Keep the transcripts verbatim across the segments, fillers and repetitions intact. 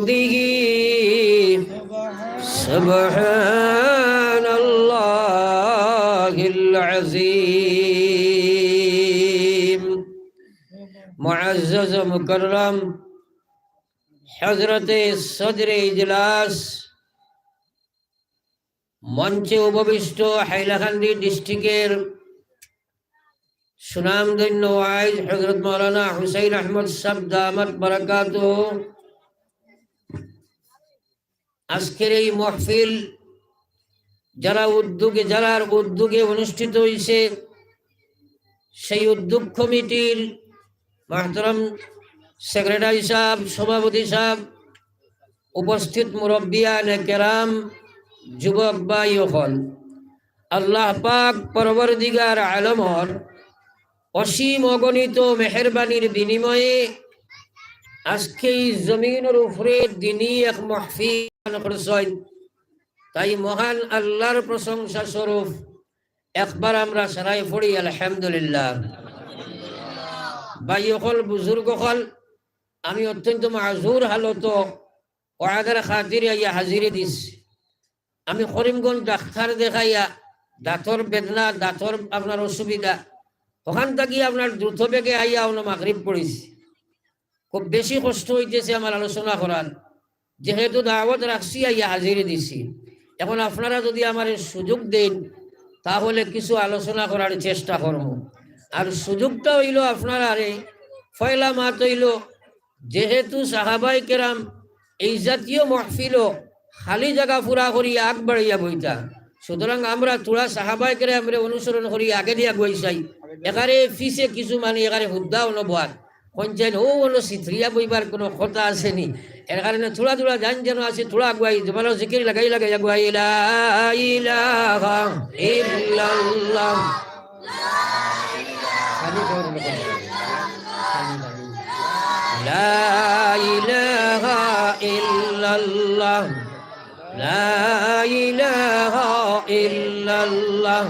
بحمده سبحان الله العظيم। معزز و مكرم حضرت صدر اجلاس، মঞ্চে উপবিষ্ট হাইলাকান্দি ডিস্ট্রিক্টের সুনামধন্য ওয়াইজ হযরত মাওলানা হুসাইন আহমদ সাহেব দামাত বারাকাতুহু, আজকের এই মাহফিল যারা উদ্যোগে, যারার উদ্যোগে অনুষ্ঠিত হইছে, সেই উদ্যোগ কমিটির মহতরম সেক্রেটারি সাহেব, সভাপতি সাহেব, উপস্থিত মুরব্বিয়ানে কেরাম, যুবক ভাই অকল, আল্লাহ পাক পরওয়ারদিগার আলমর অসীম অগণিত মেহেরবানির বিনিময়ে আজকে এই জমিনর উপরে দিনী এক মাহফিল করছইন। তাই মহান আল্লাহর প্রশংসা স্বরূপ একবার আমরা সারাই পড়ি আলহামদুলিল্লাহ। ভাই অকল, বুজুর্গ অকল, আমি অত্যন্ত মাজুর হালত ওয়াদার খাতিরে আইয়া হাজিরি দিছি। আমি করিমগঞ্জ ডাক্তার দেখাইয়া দাঁতর বেদনা, দাঁতর আপনার অসুবিধা, ওখান থাকি আপনার দ্রুত বেগে আইয়া অনো মাগরিব পড়ছি। খুব বেশি কষ্ট হইতেছে আমার আলোচনা করার, যেহেতু দাওয়াত রাখছি, আইয়া হাজিরি দিছি। এখন আপনারা যদি আমারে সুযোগ দেন, তাহলে কিছু আলোচনা করার চেষ্টা করমু। আর সুযোগটা হইল আপনারারে, পয়লা মাত হইল, যেহেতু সাহাবায়ে কেরাম এই জাতীয় মাহফিলো খালি জাগা পুরা করি আগ বাড়াইয়া বইতা, সুতরাং আমরা থুড়া সাহাবায়ে কেরামরে অনুসরণ করি আগেদি আগুয়াই যাই। একারে পিছে কিছু মানে একারে হুদ্দা অনো বওয়ার, কইন চাইন, ও অনো সিথরিয়া বইবার কোনো কথা আছে নি? এর কারণে থুড়া থুড়া যান যেন আছে, থুড়া আগুয়াই, জমানো জিকির লাগাই লাগাই আগুয়াই, লা ইলাহা ইল্লাল্লাহ। لا إله إلا الله. لا إله إلا الله.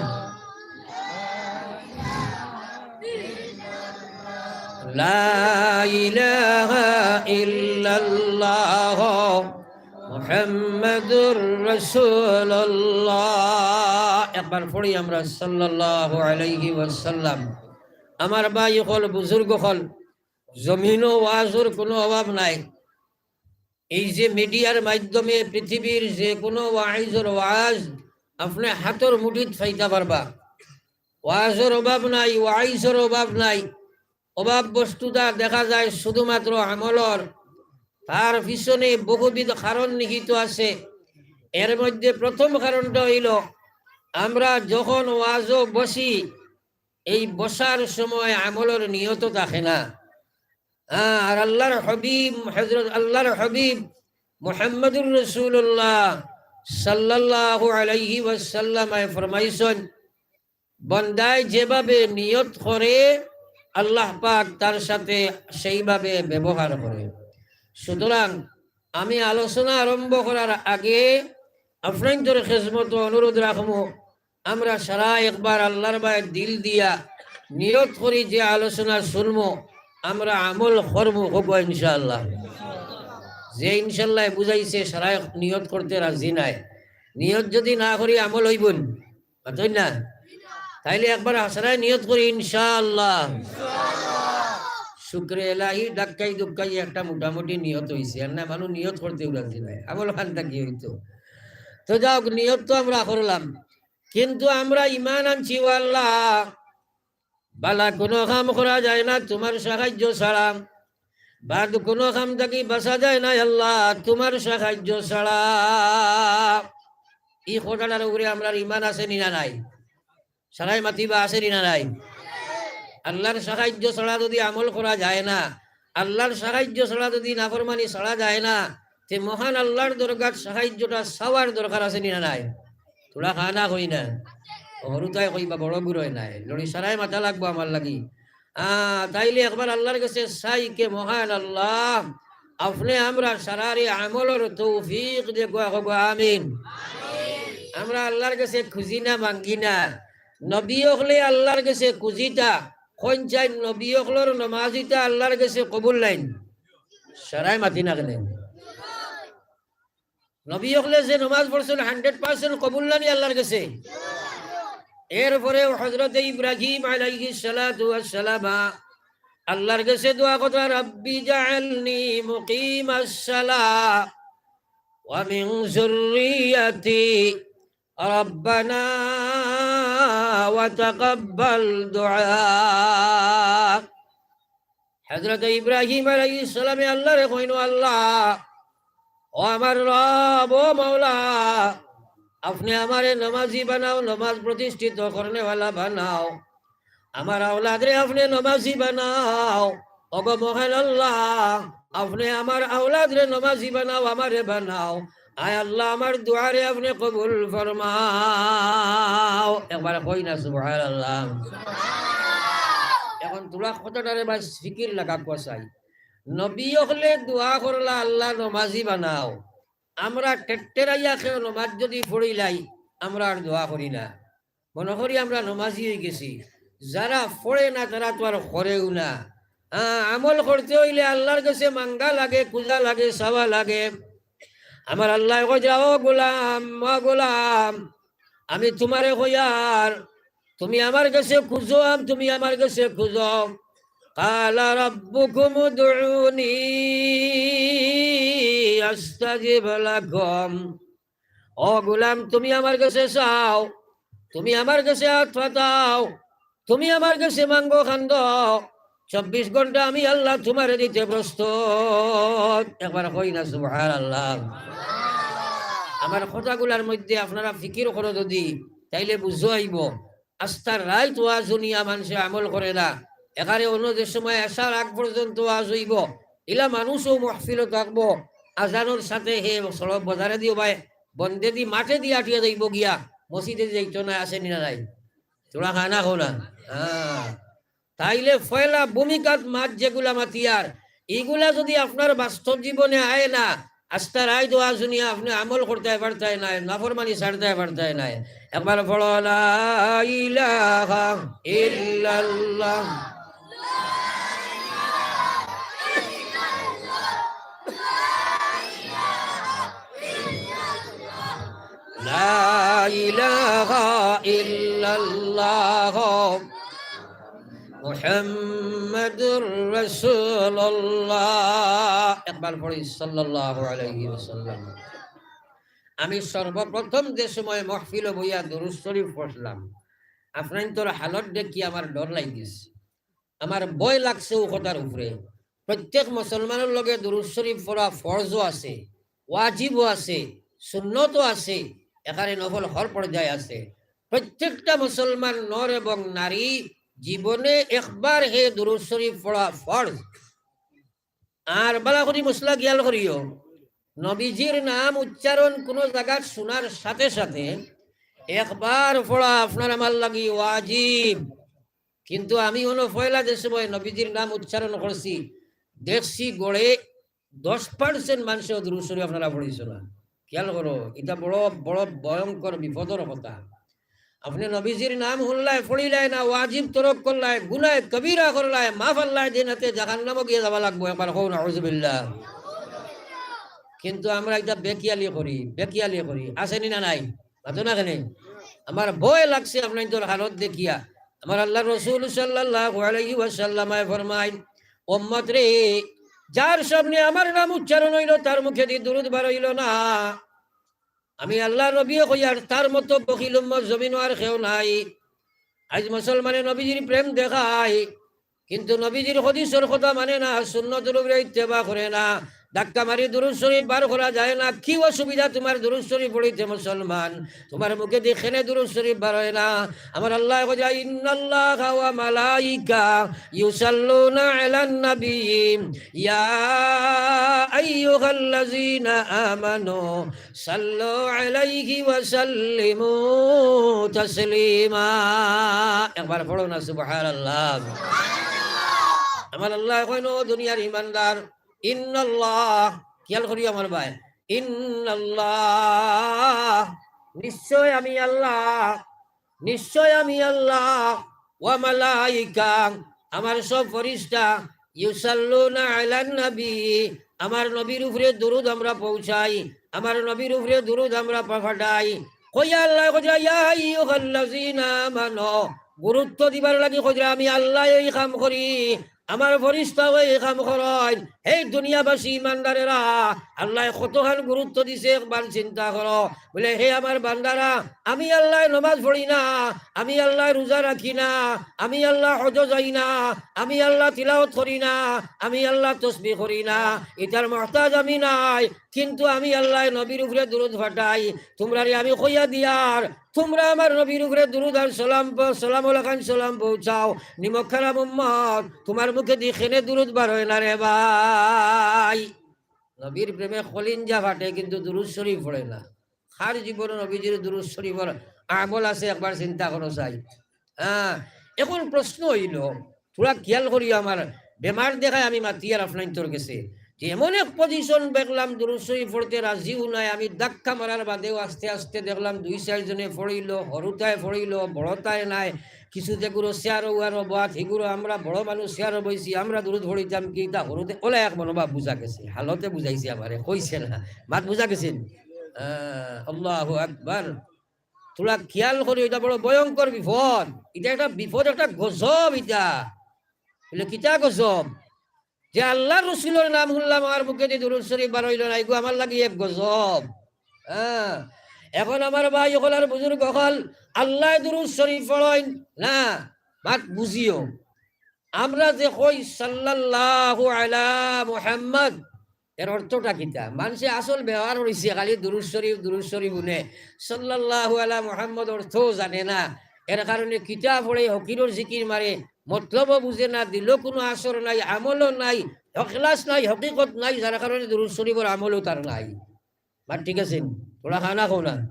لا إله إلا الله. মুহাম্মাদুর রাসূলুল্লাহ। একবার পড়ি আমরা সাল্লাল্লাহু আলাইহি ওয়াসাল্লাম। আমার ভাই অকল, বুজুর্গ অকল, জমিনো ওয়াজর কোনো অভাব নাই। এই যে মিডিয়ার মাধ্যমে পৃথিবীর যে কোনো ওয়াইজর ওয়াজ আপনি হাতর মুঠিত পাইতা পারবা। ওয়াজর অভাব নাই, ওয়াইজর অভাব নাই। অভাব বস্তুতা দেখা যায় শুধুমাত্র আমলর। তার পিছনে বহুবিধ কারণ নিহিত আছে। এর মধ্যে প্রথম কারণটা হইল, আমরা যখন ওয়াজো বসি, এই বসার সময় আমলর নিয়ত থাকে না। হ্যাঁ, আর আল্লাহর হাবিব, হযরত আল্লাহর হাবিব মুহাম্মাদুর রাসূলুল্লাহ সাল্লাল্লাহু আলাইহি ওয়াসাল্লামে ফরমাইছেন, বন্দায় যেভাবে নিয়ত করে, আল্লাহ পাক তার সাথে সেইভাবে ব্যবহার করে। সুতরাং আমি আলোচনা আরম্ভ করার আগে আপনাইন্তর খেজমতো অনুরোধ রাখমু, আমরা সারা একবার আল্লাহর বায় দিল দিয়া নিয়ত করি যে আলোচনা শুনমু, আমরা আমল করমু, কউক্কা ইনশাআল্লাহ। যে ইনশাআল্লাহ বুঝাইছে, সারা নিয়ত করতে রাজি নায়। নিয়ত যদি না করি, আমল অইবো নি? মাতইন না? তাইলে একবার হাসারায় নিয়ত করি, ইনশাআল্লাহ। শুক্রে এলাহি, ধাক্কাই ধুক্কাই একটা মোটামুটি নিয়ত অইছে। আর না, মানুষ নিয়ত করতেউ রাজি নায়, আমল খান থাকি অইতো। তো যাউক, নিয়ত তো আমরা করলাম, কিন্তু আমরা ইমান আনছি, ও আল্লাহ, বালা কোনো কাম করা যায় না তুমার সাহায্য ছাড়া, বাদ কোনো কাম থাকি বাঁচা যায় না, আল্লাহ, তুমার সাহায্য ছাড়া। ই কথাটার উপরে আমরার ইমান আছে নি না নাই? সারাই মাতিবা, আছে নি না নাই? আল্লাহর সাহায্য ছাড়া যদি আমল করা যায় না, আল্লাহর সাহায্য ছাড়া যদি নাফরমানি ছাড়া যায় না, তে মহান আল্লাহর দরগাত সাহায্যটা চাওয়ার দরকার আছে নি না নাই? থুড়া খানা কই না, হুরুতায় কইবা, বড় বুড়োয় নায়, লড়ি সারাই মাতা লাগবো আমার লাগি। আহ, তাইলে একবার আল্লাহর গেছে চাই কে, মহান আল্লাহ, আপনে আমরা সারারে আমলর তৌফিক দেউক্কা, কউক্কা আমিন। আমরা আল্লাহর গেছে খুজি না, মাঙ্গি না। নবী অকলে আল্লাহর গেছে খুজিতা, কইন চাইন নবী অকলর নমাজিতা আল্লাহর গেছে কবুল নাইন। সারাই মাতি না কেনে? নবী অকলে যে নমাজ পড়ছইন, hundred percent কবুল নানি আল্লাহর গেছে? এরপরে হযরতে ইব্রাহিম আলাইহিস সালাতু ওয়াস সালাম আল্লাহর গেছে দোয়া করতা, "রাব্বি জাআলনি মুকিমাস সালাহ ওয়া মিন যুররিয়াতি, রাব্বানা ওয়া তাকাব্বাল দুআ।" হযরতে ইব্রাহিম আলাইহিস সালামে আল্লাহরে কইন, "ও আল্লাহ, ও আমার রব, ও মাওলা, আপনে আমারে নমাজি বানাও, নমাজ প্রতিষ্ঠিত করনেওয়ালা বানাও, আমার আওলাদরে আপনে নমাজি বানাও। ওগো মহান আল্লাহ, আপনে আমার আওলাদরে নমাজি বানাও, আমারে বানাও। আয় আল্লাহ, আমার দোয়ারে আপনে কবুল ফরমাও।" একবার কই না সুবহানাল্লাহ। এখন থুড়া কথাটারে বা ফিকির লাগা কুয়া চাই। নবী অকলে দোয়া করলা, "আল্লাহ নমাজি বানাও।" আমরা টেট্টেরাইয়া কেউ নমাজ যদি পড়িলাই, আমরা আর দোয়া করি না। মনো করি আমরা নমাজি অইগেছি। যারা পড়ে না, তারা তো আর করেও না। হ্যাঁ, আমল করতে অইলে আল্লাহর গেছে মাঙ্গা লাগে, খুজা লাগে, চাওয়া লাগে। আমার আল্লায় কইরা, "ও গোলাম, ও গোলাম, আমি তুমারে কইয়ার, তুমি আমার গেছে খুজো, আম-, তুমি আমার গেছে খুজো।" قال ربكم ادعوني أستجب لكم। ও গোলাম, তুমি আমার গেছে চাও, তুমি আমার গেছে আত পাতাও, তুমি আমার গেছে মাঙ্গো কান্দো, চব্বিশ ঘন্টা আমি আল্লাহ তুমারে দিতে প্রস্তুত। একবার কই না সুবহানাল্লাহ। আমার কথাগুলার মধ্যে আপনারা ফিকির করো যদি, তাইলে বুঝো আইবো। আস্তা রাইত ওয়াজ হুনিয়া মানষে আমল করে না। এখানে অন্য যে সময় এশার আগ পর্যন্ত ওয়াজ অইবো, ইলা মানুষও মাহফিলো থাকবো, আজানর সাথে হে সড়ক বাজারে দিও ভাই, বন্দেদি মাঠেদি আটিয়া যাইবো গিয়া, মসজিদে যাইতো না, আছে নি না নাই? থুড়া খানা খো না। হ্যাঁ। তাইলে পয়লা ভূমিকাত মাত যেগুলা মাতিয়ার, ইগুলা যদি আপনার বাস্তব জীবনে আয় না, আস্তা রাইত ওয়াজ হুনিয়া আপনে আমল করতায় পারতায় নায়, নাফরমানি ছাড়তায় পারতায় নায়। একবার পড়ো, লা ইলাহা ইল্লাল্লাহ। লা ইলাহা ইল্লাল্লাহ মুহাম্মাদুর রাসূলুল্লাহ। একবার পড়ি, সাল্লাল্লাহু আলাইহি ওয়াসাল্লাম। আমি সর্বপ্রথম যে সময় মাহফিলো বইয়া দুরূদ শরীফ পড়লাম, আপনাইনতর হালত দেখি আমার ডর লাগি গেছে। আমার ভয় লাগছে অউ কথার উপরে। প্রত্যেক মুসলমানর লগে দুরূদ শরীফ পড়া ফরজও আছে, ওয়াজিবও আছে, সুন্নতও আছে, এখানে নফল হর পর্যায়ে আছে। প্রত্যেকটা মুসলমান নর এবং নারী জীবনে একবার হে দুরূদ শরীফ পড়া ফরজ। আর বালা করি মসলা খিয়াল করিও, নবীজির নাম উচ্চারণ কুনু জাগাত শুনার সাথে সাথে একবার পড়া আপনার আমার লাগি ওয়াজিব। কিন্তু আমি অনো পয়লা যে সময় নবীজির নাম উচ্চারণ করছি, দেখছি গড়ে দশ percent মানষেও দুরূদ শরীফ আপনারা পড়িছো না। খিয়াল করো, ইটা বড়, বড় ভয়ঙ্কর বিপদর কথা। আপনে নবীজির নাম হুনলায়, পড়িলায় না, ওয়াজিব তরক করলায়, গুনায় কবিরা করলায়, মাফ আল্লায় দেইন না তে জাহান্নামো গিয়া যাওয়া লাগবো। একবার কও নাউজুবিল্লাহ। কিন্তু আমরা ইটা বেখিয়ালি করি, বেখিয়ালি করি। আছে নি না নাই? মাতো না কেনে? আমার ভয় লাগছে আপনাইনতর হালত দেখিয়া। আমার আল্লার রসুল সাল্লাল্লাহু আলাইহি ওয়াসাল্লামে ফরমাইন, "উম্মত রে, যার সামনে আমার নাম উচ্চারণ অইলো, তার মুখেদি দুরূদ বার অইলো না।" আমি আল্লার নবীয়ে কইয়ার, তার মতো বখিল উম্মত জমিনো আর কেউ নাই। আইজ মুসলমানে নবীজির প্রেম দেখায়, কিন্তু নবীজির হাদিসর কথা মানে না, সুন্নতর উপরে ইত্তেবা করে না। ধাক্কা মারি দুরূদ শরীফ বার করা যায় না। কি অসুবিধা তুমার দুরূদ শরীফ পড়িতে মুসলমান? তুমার মুখেদি কেনে দুরূদ শরীফ বার অয় না? আমার আল্লায় কইরা, "ইন্নাল্লাহা ওয়া মালাইকা ইউসাল্লুনা আলান নাবী, ইয়া আইয়ুহাল্লাযীনা আমানু সাল্লু আলাইহি ওয়া সাল্লিমু তাসলিমা।" একবার পড়ো না, সুবহানাল্লাহ। আমার আল্লায় কইন, "ও দুনিয়ার ইমানদার, ইন্নাল্লাহ", খিয়াল করিও আমার ভাই, "ইন্নাল্লাহ", নিশ্চয় আমি আল্লাহ, নিশ্চয় আমি আল্লাহ, "ওয়া মালাইকা", আমার সব ফিরিস্তা, "ইউসাল্লুনা আলান নাবী", আমার নবীর উপরে দুরুদ আমরা পৌঁছাই, আমার নবীর উপরে দুরুদ আমরা পা-, পাঠাই। কইয়া আল্লায় কইরা, "ইয়া আইয়ুহাল্লাযীনা আমানু", গুরুত্ব দিবার লাগি কইরা, "আমি আল্লায় এই কাম করি, আমার ফিরিস্তাও এই কাম করইন।" এই দুনিয়াবাসী ইমানদারেরা, আল্লায় কতখান গুরুত্ব দিছে একবার চিন্তা করো। বলে, "হে আমার বান্দারা, আমি আল্লায় নমাজ পড়ি না, আমি আল্লায় রোজা রাখি না, আমি আল্লায় হজো যাই না, আমি আল্লায় তিলাওয়াত করি না, আমি আল্লায় তসবিহ করি না, ইতার মহতাজ আমি নায়, কিন্তু আমি আল্লায় নবীর উপরে দুরুদ পাঠাই। তুমরারে আমি কইয়া দিয়ার, তুমরা আমার নবীর উপরে দুরুদ আর সালাম প-, সালাম লাখান সালাম পৌঁছাও। নিমক হারাম উম্মত, তুমার মুখেদি কেনে দুরুদ বার অয় না রে ভাই?" নবীর প্রেমে কলিঞ্জা ফাটে, কিন্তু দুরুদ শরীফ পড়ে না। কার জীবনে নবীজির দুরুদ শরীফর আমল আছে, একবার চিন্তা করো চাই। হ্যাঁ, এখন প্রশ্ন অইলো, থুড়া খিয়াল করিও, আমার বেমার দেখায় আমি মাতিয়ার আপনাইন্তর গেছে, যে এমন এক position দেখলাম দুরুদ শরীফ পড়তে রাজিও নায়। আমি ধাক্কা মারার বাদেও আস্তে আস্তে দেখলাম দুই চাইরজনে পড়িলো, হুরুতায় পড়িলো, বড়তায় নায়, কিছু যেগুরো চেয়ারো উয়ারো বওয়াত, হিগুরো আমরা বড় মানুষ চেয়ারো বইছি, আমরা দুরুদ পড়িতাম কিতা, হুরুতে ওলা এক মনোভাব বুঝা গেছে, হালতে বুঝাইছে আমারে, কইছে না, মাত বুঝা গেছে নি? আহ, আল্লাহু আকবার। থুড়া খিয়াল করি, ইটা বড় ভয়ঙ্কর বিপদ। ইটা একটা বিপদ, একটা গজব ইটা। বলে, "কিতা গজব?" যে আল্লার রসুলর নাম হুনলাম, আমার মুখেদি দুরুদ শরীফ বার অইলো না, ইগু আমার লাগি এক গজব। হ্যাঁ, এখন আমার ভাই অকল আর বুজুর্গ অকল, আল্লায় দুরুদ শরীফ পড়ইন না, মাত বুঝিও। আমরা যে কই সাল্লাল্লাহু আলা মুহাম্মদ, এর অর্থটা কিতা? মানষে আসল ব্যবহার অইছে খালি দুরুদ শরীফ, দুরুদ শরীফ হুনে, সাল্লাল্লাহু আলা মুহাম্মদ অর্থও জানে না। এর কারণে কিতা পড়ে, ফকিরর জিকির মারে, মতলবও বুঝে না, দিলো কুনু আসর নাই, আমলও নাই, ইখলাস নাই, হকিকত নাই, যার কারণে দুরুদ শরীফর আমলও তার নাই। মাত ঠিক আছে নি? থুড়া খানা খাও না।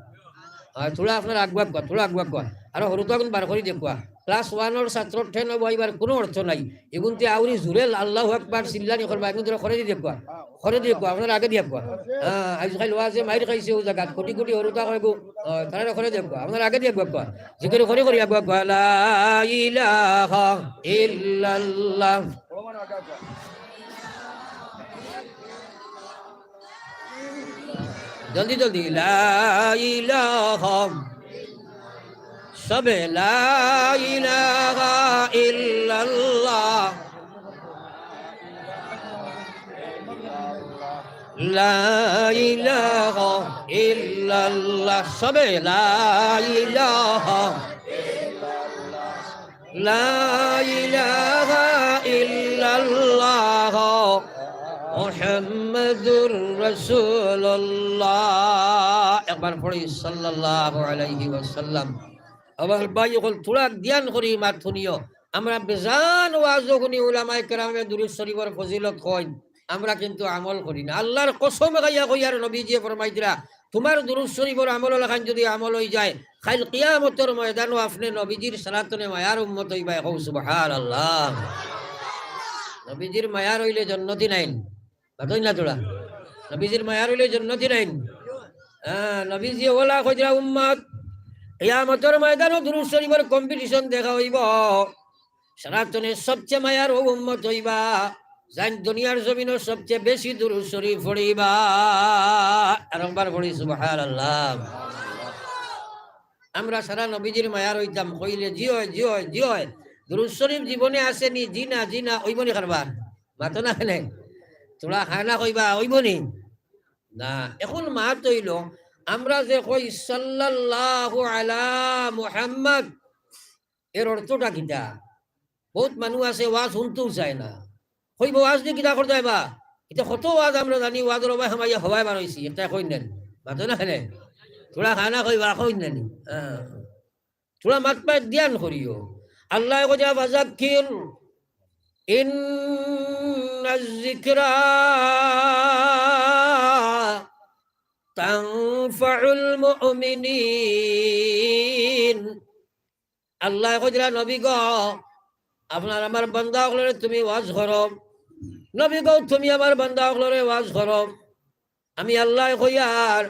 আর থুড়া আপনারা আগুয়া আগুয়া, থুড়া আগুয়া আগুয়া। আরো হুরুতা অগুন বার করি দেখুয়া। Class one-র ছাত্র ten-ও বইবার কুনু অর্থ নাই। ইগুনতে আউরি জুরে আল্লাহু আকবার চিল্লানি করবা, ইগুন থুড়া করে দি দেখুয়া। করে দি দেখুয়া, আপনারা আগে দি দেখুয়া। হ্যাঁ, আইজ কাইল ওয়াজে মাইর খাইছে অউ জাগাত। কোটি কোটি হুরুতা কয় গো, আহ, তারা করে দি দেখুয়া। আপনারা আগে দি দেখুয়া। জিকির করি করি আগুয়া আগুয়া। লা ইলাহা ইল্লাল্লাহ। জলদি জলদি। লা ইলাহা। সবে লা ইলাহা ইল্লাল্লাহ। লা ইলাহা ইল্লাল্লাহ। সবে লা ইলাহা। লা ইলাহা ইল্লাল্লাহ মুহাম্মাদুর রাসূলুল্লাহ। একবার পড়ি সাল্লাল্লাহু আলাইহি ওয়াসাল্লাম। আমার ভাই অকল, থুড়া ধ্যান করি মাত হুনিও। আমরা বেজান ওয়াজও হুনি, উলামায়ে কেরামে দুরুদ শরীফর ফজিলত কইন, আমরা কিন্তু আমল করি না। আল্লার কসম খাইয়া কইয়ার, নবীজিয়ে ফরমাইতরা, তুমার দুরুদ শরীফর আমল লাখান যুদি আমল অইযায়, কাইল কিয়ামতর ময়দানো আপনে নবীজির সালাতনে মায়ার উম্মত অইবায়। কও সুবহানাল্লাহ। নবীজির মায়ার অইলে জন্নতি নাইন। মাতইন না থুড়া। নবীজির মায়ার অইলে জন্নতি নাইন। হ্যাঁ, নবীজিয়ে ওলা কইরা উম্মত, কিয়ামতর ময়দানো দুরুদ শরীফর competition দেখা অইবো। সারাতনে সবচে মায়ার অউ উম্মত অইবা, যাইন দুনিয়ার জমিনো সবচে বেশি দুরুদ শরীফ পড়িবা। আরেকবার পড়ি সুবহানাল্লাহ। আমরা সারা নবীজির মায়ার অইতাম কইলে জি অয়, জি অয়, জি অয়। দুরুদ শরীফ জীবনে আছেনি? জি না, জি না, অইবো নি কারবার? মাতো না কেনে? থুড়া খানা কইবা, অইবো নি? না, এখন মাত অইলো, আমরা যে কই সাল্লাল্লাহু আলা মুহাম্মদ, এর অর্থটা কিতা? বউত মানুষ আছে ওয়াজ হুনতেও চায় না। কইবো, "ওয়াজ দি কিতা করতায় বা?" ইতা কত ওয়াজ আমরা জানি, ওয়াজর অবায় হামাইয়া হবায় বার অইছি, একটা কইন না নি? মাতো না কেনে? থুড়া খানা কইবা, কইন না নি? হ্যাঁ। থুড়া মাত পাত ধ্যান করিও। আল্লায় কইরা, "ফাযাক্কির ইন্নায যিকরা তানফাউল মুমিনিন।" আল্লায় কইরা, "নবী গো, আপনার আমার বান্দা অকলরে তুমি ওয়াজ করো। নবী গো, তুমি আমার বান্দা অকলরে ওয়াজ করো।" আমি আল্লায় কইয়ার,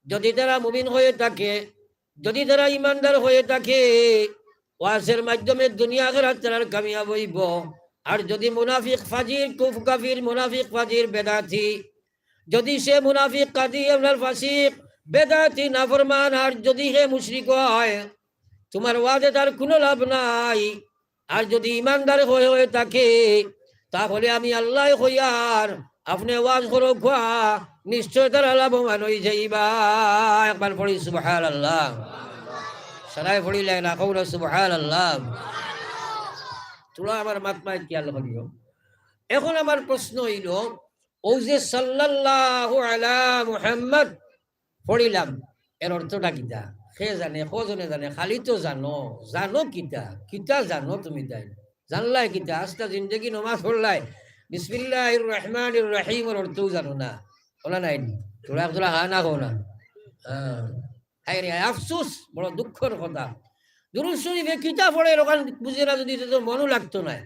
যুদি তারা মুমিন অইয়া থাকে, যুদি তারা ইমানদার অইয়া থাকে, ওয়াজর মাধ্যমে দুনিয়া আখিরাত তারার কামিয়াব অইবো। আর যদি মুনাফিক ফাজির, কুফ কাফির, মুনাফিক ফাজির বেদাতি, যদি সে মুনাফিক, কাদিয়ান, ফাসিক, বেদাতি, নাফরমান, আর যদি হে মুশরিক হয়, তুমার ওয়াজে তার কুনু লাভ নাই। আর যদি ইমানদার হয়ে হয়ে থাকে, তাহলে আমি আল্লায় কইয়ার, আপনে ওয়াজ করো খোয়া, নিশ্চয় তারা লাভবান অইযাইবা। একবার পড়ি সুবহানাল্লাহ। সারায় পড়িলায় না, কও না সুবহানাল্লাহ। তুলা আমার মাত মাইত খেয়াল করিও। এখন আমার প্রশ্ন অইলো, অউ যে সাল্লাল্লাহু আলা মুহাম্মদ পড়িলাম, এর অর্থটা কিতা? কে জানে, কজনে জানে? খালি তো জানো, জানো কিতা? কিতা জানো তুমি তাই? জানলায় কিতা? আস্তা জিন্দেগি নমাজ পড়লায়, বিসমিল্লাহির রহমানির রহিমর অর্থও জানো না। ওলা নাই নি? তোরা, তোরা হা না কও না। হ্যাঁ। হায় রে, আফসোস, বড় দুঃখর কথা। দুরূদ শরীফে কিতা পড়ে, এরকম বুঝে না যদি, তো মনও লাগতো না।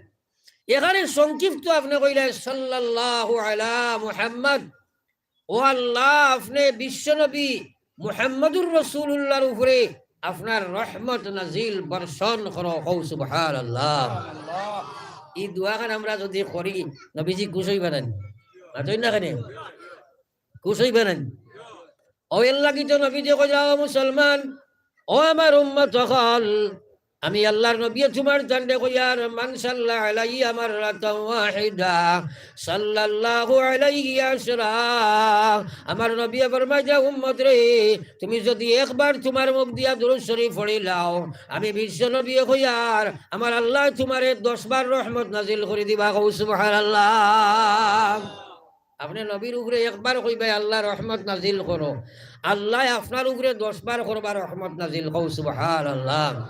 এখানে সংক্ষিপ্ত আপনে কইলে, সাল্লাল্লাহু আলা মুহাম্মদ, ও আল্লাহ, আপনে বিশ্বনবী মুহাম্মদুর রাসূলুল্লাহর উপরে আপনার রহমত নাজিল বর্ষণ করো, কও সুবহানাল্লাহ। এই দোয়াখান আমরা যদি করি, নবীজি খুশ অইবা না নি? মাতইন না কেনে? খুশ অইবা না নি? ও এর লাগি তো নবীজি কইলা, "ও মুসলমান, ও আমার উম্মত অকল, আমি আল্লাহর নবী তুমার তানরে কইয়ার, মান সাল্লা আলাইয়া মাররাতান ওয়াহিদা, সাল্লাল্লাহু আলাইহি আশরা।" আমার নবী ফরমাইরা, উম্মত রে, তুমি যদি একবার তুমার মুখ দিয়া দুরূদ শরীফ পড়িলাও, আমি বিশ্ব নবী কইয়ার, আমার আল্লায় তুমারে দশ বার রহমত নাজিল করি দিবা। কও সুবহানাল্লাহ। আপনে নবীর উপরে একবার কইবায়, "আল্লাহ রহমত নাজিল করো", আল্লায় আপনার উপরে দশ বার করবা রহমত নাজিল। কও সুবহানাল্লাহ।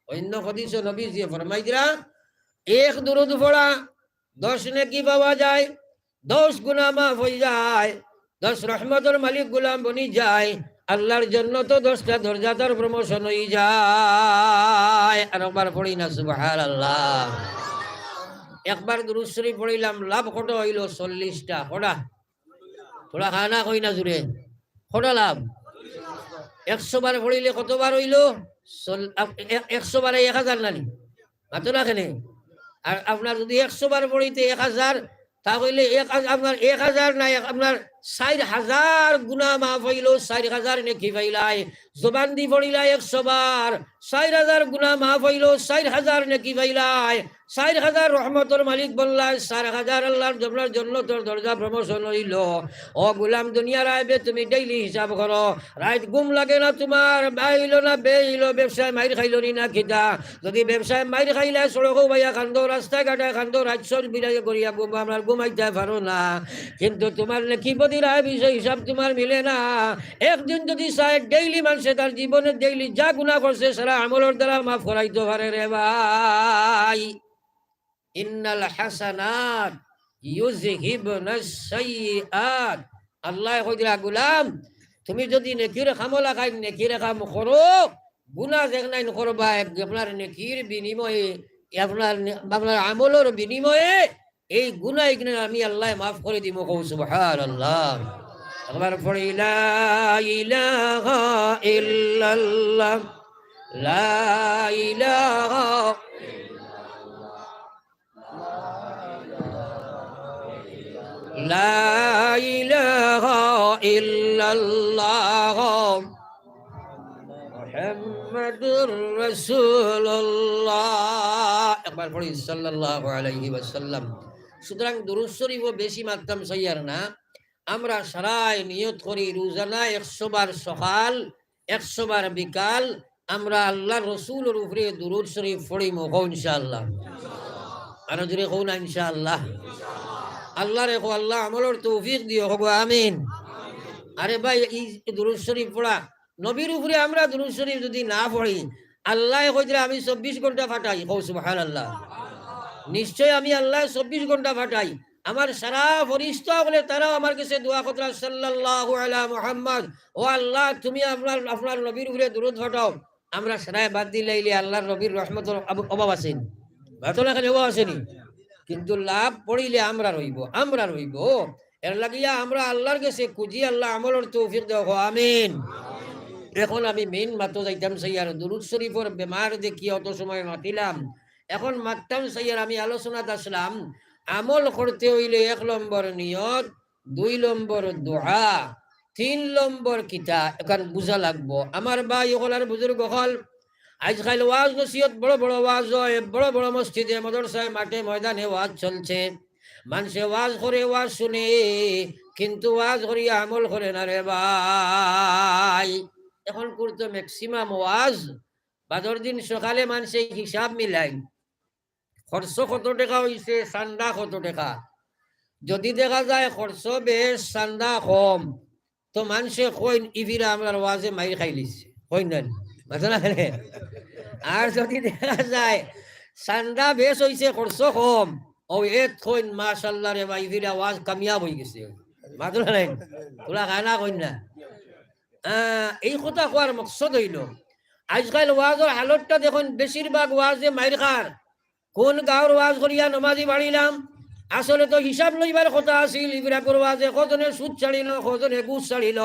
অন্য হাদিসো নবীজিয়ে ফরমাইরা, এক দুরূদ পড়া, দশ নেকি পাওয়া যায়, দশ গুনাহ মাফ অইযায়, দশ রহমতর মালিক গোলাম বনি যায়, আল্লাহর জন্নতো দশটা দরজা তার promotion অইযায়। আর একবার পড়ি না সুবহানাল্লাহ। একবার দুরূদ শরীফ পড়িলাম, লাভ কত অইলো? চল্লিশটা। কটা? তোরা হা না কও না জুরে। কটা লাভ? একশো বার পড়িলে কতবার অইলো? চল-, আ-, এ-, একশো বারে এক হাজার না নি? মাতো না কেনে? আর আপনার যদি একশো বার পড়িতে এক হাজার, তা অইলে এক হাজার, আপনার এক হাজার না, এক, আপনার চাইর হাজার গুনাহ মাফ অইলো, চাইর হাজার নেকি পাইলায়। জবান দি পড়িলায় একশো বার, চাইর হাজার গুনাহ মাফ অইলো, চাইর হাজার নেকি পাইলায়, চাইর হাজার রহমতর মালিক বনলায়, চাইর হাজার আল্লাহর জমলার জন্নতর দরজা promotion অইলো। ও গোলাম, দুনিয়ার আইবে তুমি daily হিসাব করো। রাইত ঘুম লাগে না তুমার, বাইলো না বেইলো, ব্যবসায় মাইর খাইলো নি না কিতা? যদি ব্যবসায় মাইর খাইলায়, সড়কো বাইয়া কান্দো, রাস্তায় ঘাটে কান্দো, রাইত সব বিরাগে করিয়া ঘুম, আপনার ঘুমাইতায় পারো না। কিন্তু তুমার নেকি বদির আইব হিসাব তুমার মিলে না। একদিন যদি চায় daily মানষে তার জীবনে daily যা গুনাহ করছে সারা আমলর দ্বারা মাফ করাইতো পারে রে ভাই। ইন্নাল হাসানাত ইউযহিবনাস সাইয়্যিআত। আল্লায় কইরা, "গোলাম, তুমি যদি নেকির কামো লাগাই, নেকির কাম করো, গুনাহ যেগনাইন করবায়, আপনার নেকির বিনিময়ে, আপনার নে-, আপনার আমলর বিনিময়ে এই গুনাহ ইগনাইন আমি আল্লায় মাফ করি দিমু।" কও সুবহানাল্লাহ। একবার পড়ি, লা ইলাহা ইল্লাল্লাহ, লা ইলাহা লা ইলাহা ইল্লাল্লাহ মুহাম্মাদুর রাসূলুল্লাহ। একবার পড়ি, সাল্লাল্লাহু আলাইহি ওয়াসাল্লাম। সুতরাং দুরূদ শরীফও বেশি মাততাম চাইয়ার না। আমরা সারায় নিয়ত করি রোজানা একশো বার সকাল, একশো বার বিকাল, আমরা আল্লাহর রসুলর উপরে দুরূদ শরীফ পড়িমু, কও ইনশাআল্লাহ। আরো জোরে কও না ইনশাআল্লাহ। আল্লাহরে কও, আল্লাহ আমলর তৌফিক দিও, কও গো আমিন। আরে ভাই, এই দুরূদ শরীফ পড়া, নবীর উপরে আমরা দুরূদ শরীফ যদি না পড়ি, আল্লায় কইরা আমি চব্বিশ ঘন্টা ফাটাই, কও সুবহানাল্লাহ। নিশ্চয় আমি আল্লায় চব্বিশ ঘন্টা ফাটাই। আমার সারা ফিরিস্তা অকলে তারাও আমার গেছে দোয়া কররা, সাল্লাল্লাহু আলা মুহাম্মদ, ও আল্লাহ, তুমি আপনার, আপনার নবীর উপরে দুরূদ ফাটাও। আমরা সারায় বাদ দিলাইলে আল্লাহর নবীর রহমতর অভ-, অভাব আছে নি? বাতলা খালি অভাব আছে নি? কিন্তু লাভ পড়িলে আমরার অইবো, আমরার অইবো। এর লাগিয়া আমরা আল্লাহর গেছে খুঁজি, আল্লাহ আমলর তৌফিক দেও, কও আমিন। এখন আমি main মাতো যাইতাম চাইয়ার, দুরূদ শরীফর বেমার দেখিয়া অত সময় মাতিলাম। এখন মাততাম চাইয়ার আমি আলোচনাত আসলাম, আমল করতে অইলে এক নম্বর নিয়ত, দুই নম্বর দোয়া, তিন নম্বর কিতা, এখান বুঝা লাগবো। আমার ভাই অকল আর বুজুর্গ অকল, আইজকাইল ওয়াজ নসিহত, বড় বড় ওয়াজ অয়, বড় বড় মসজিদে, মাদ্রাসায়, মাঠে, ময়দানে ওয়াজ চলছে। মানষে ওয়াজ করে, ওয়াজ শুনে, কিন্তু ওয়াজ করিয়া আমল করে না রে ভাই। এখন করতো maximum ওয়াজ, বাদর দিন সকালে মানষে হিসাব মিলাইন, খরচ কত টেকা অইছে, চান্দা কত টেকা। যদি দেখা যায় খরচ বেশ, চান্দা কম, তো মানষে কইন, "ইফিরা আমরার ওয়াজে মাইর খাইলিছে", কইন না নি? মাতো না কেনে? আর যদি দেখা যায় চান্দা বেশ অইছে, খরচ কম, অউ এত কইন, "মাশাআল্লাহ রে ভাই, ইফিরা ওয়াজ কামিয়াব অইগেছে।" মাতো না নি? তোরা খানা কইন না। আহ, এই কথা কওয়ার মকসদ অইলো, আইজকাইল ওয়াজর হালতটা দেখইন, বেশিরভাগ ওয়াজে মাইর খার। কোন গাঁওর ওয়াজ করিয়া নমাজি বাড়িলাম? আসলে তো হিসাব লইবার কথা আছিল। ইফিরাকর ওয়াজে কজনে সুদ ছাড়িল, কজনে ঘুষ ছাড়িল,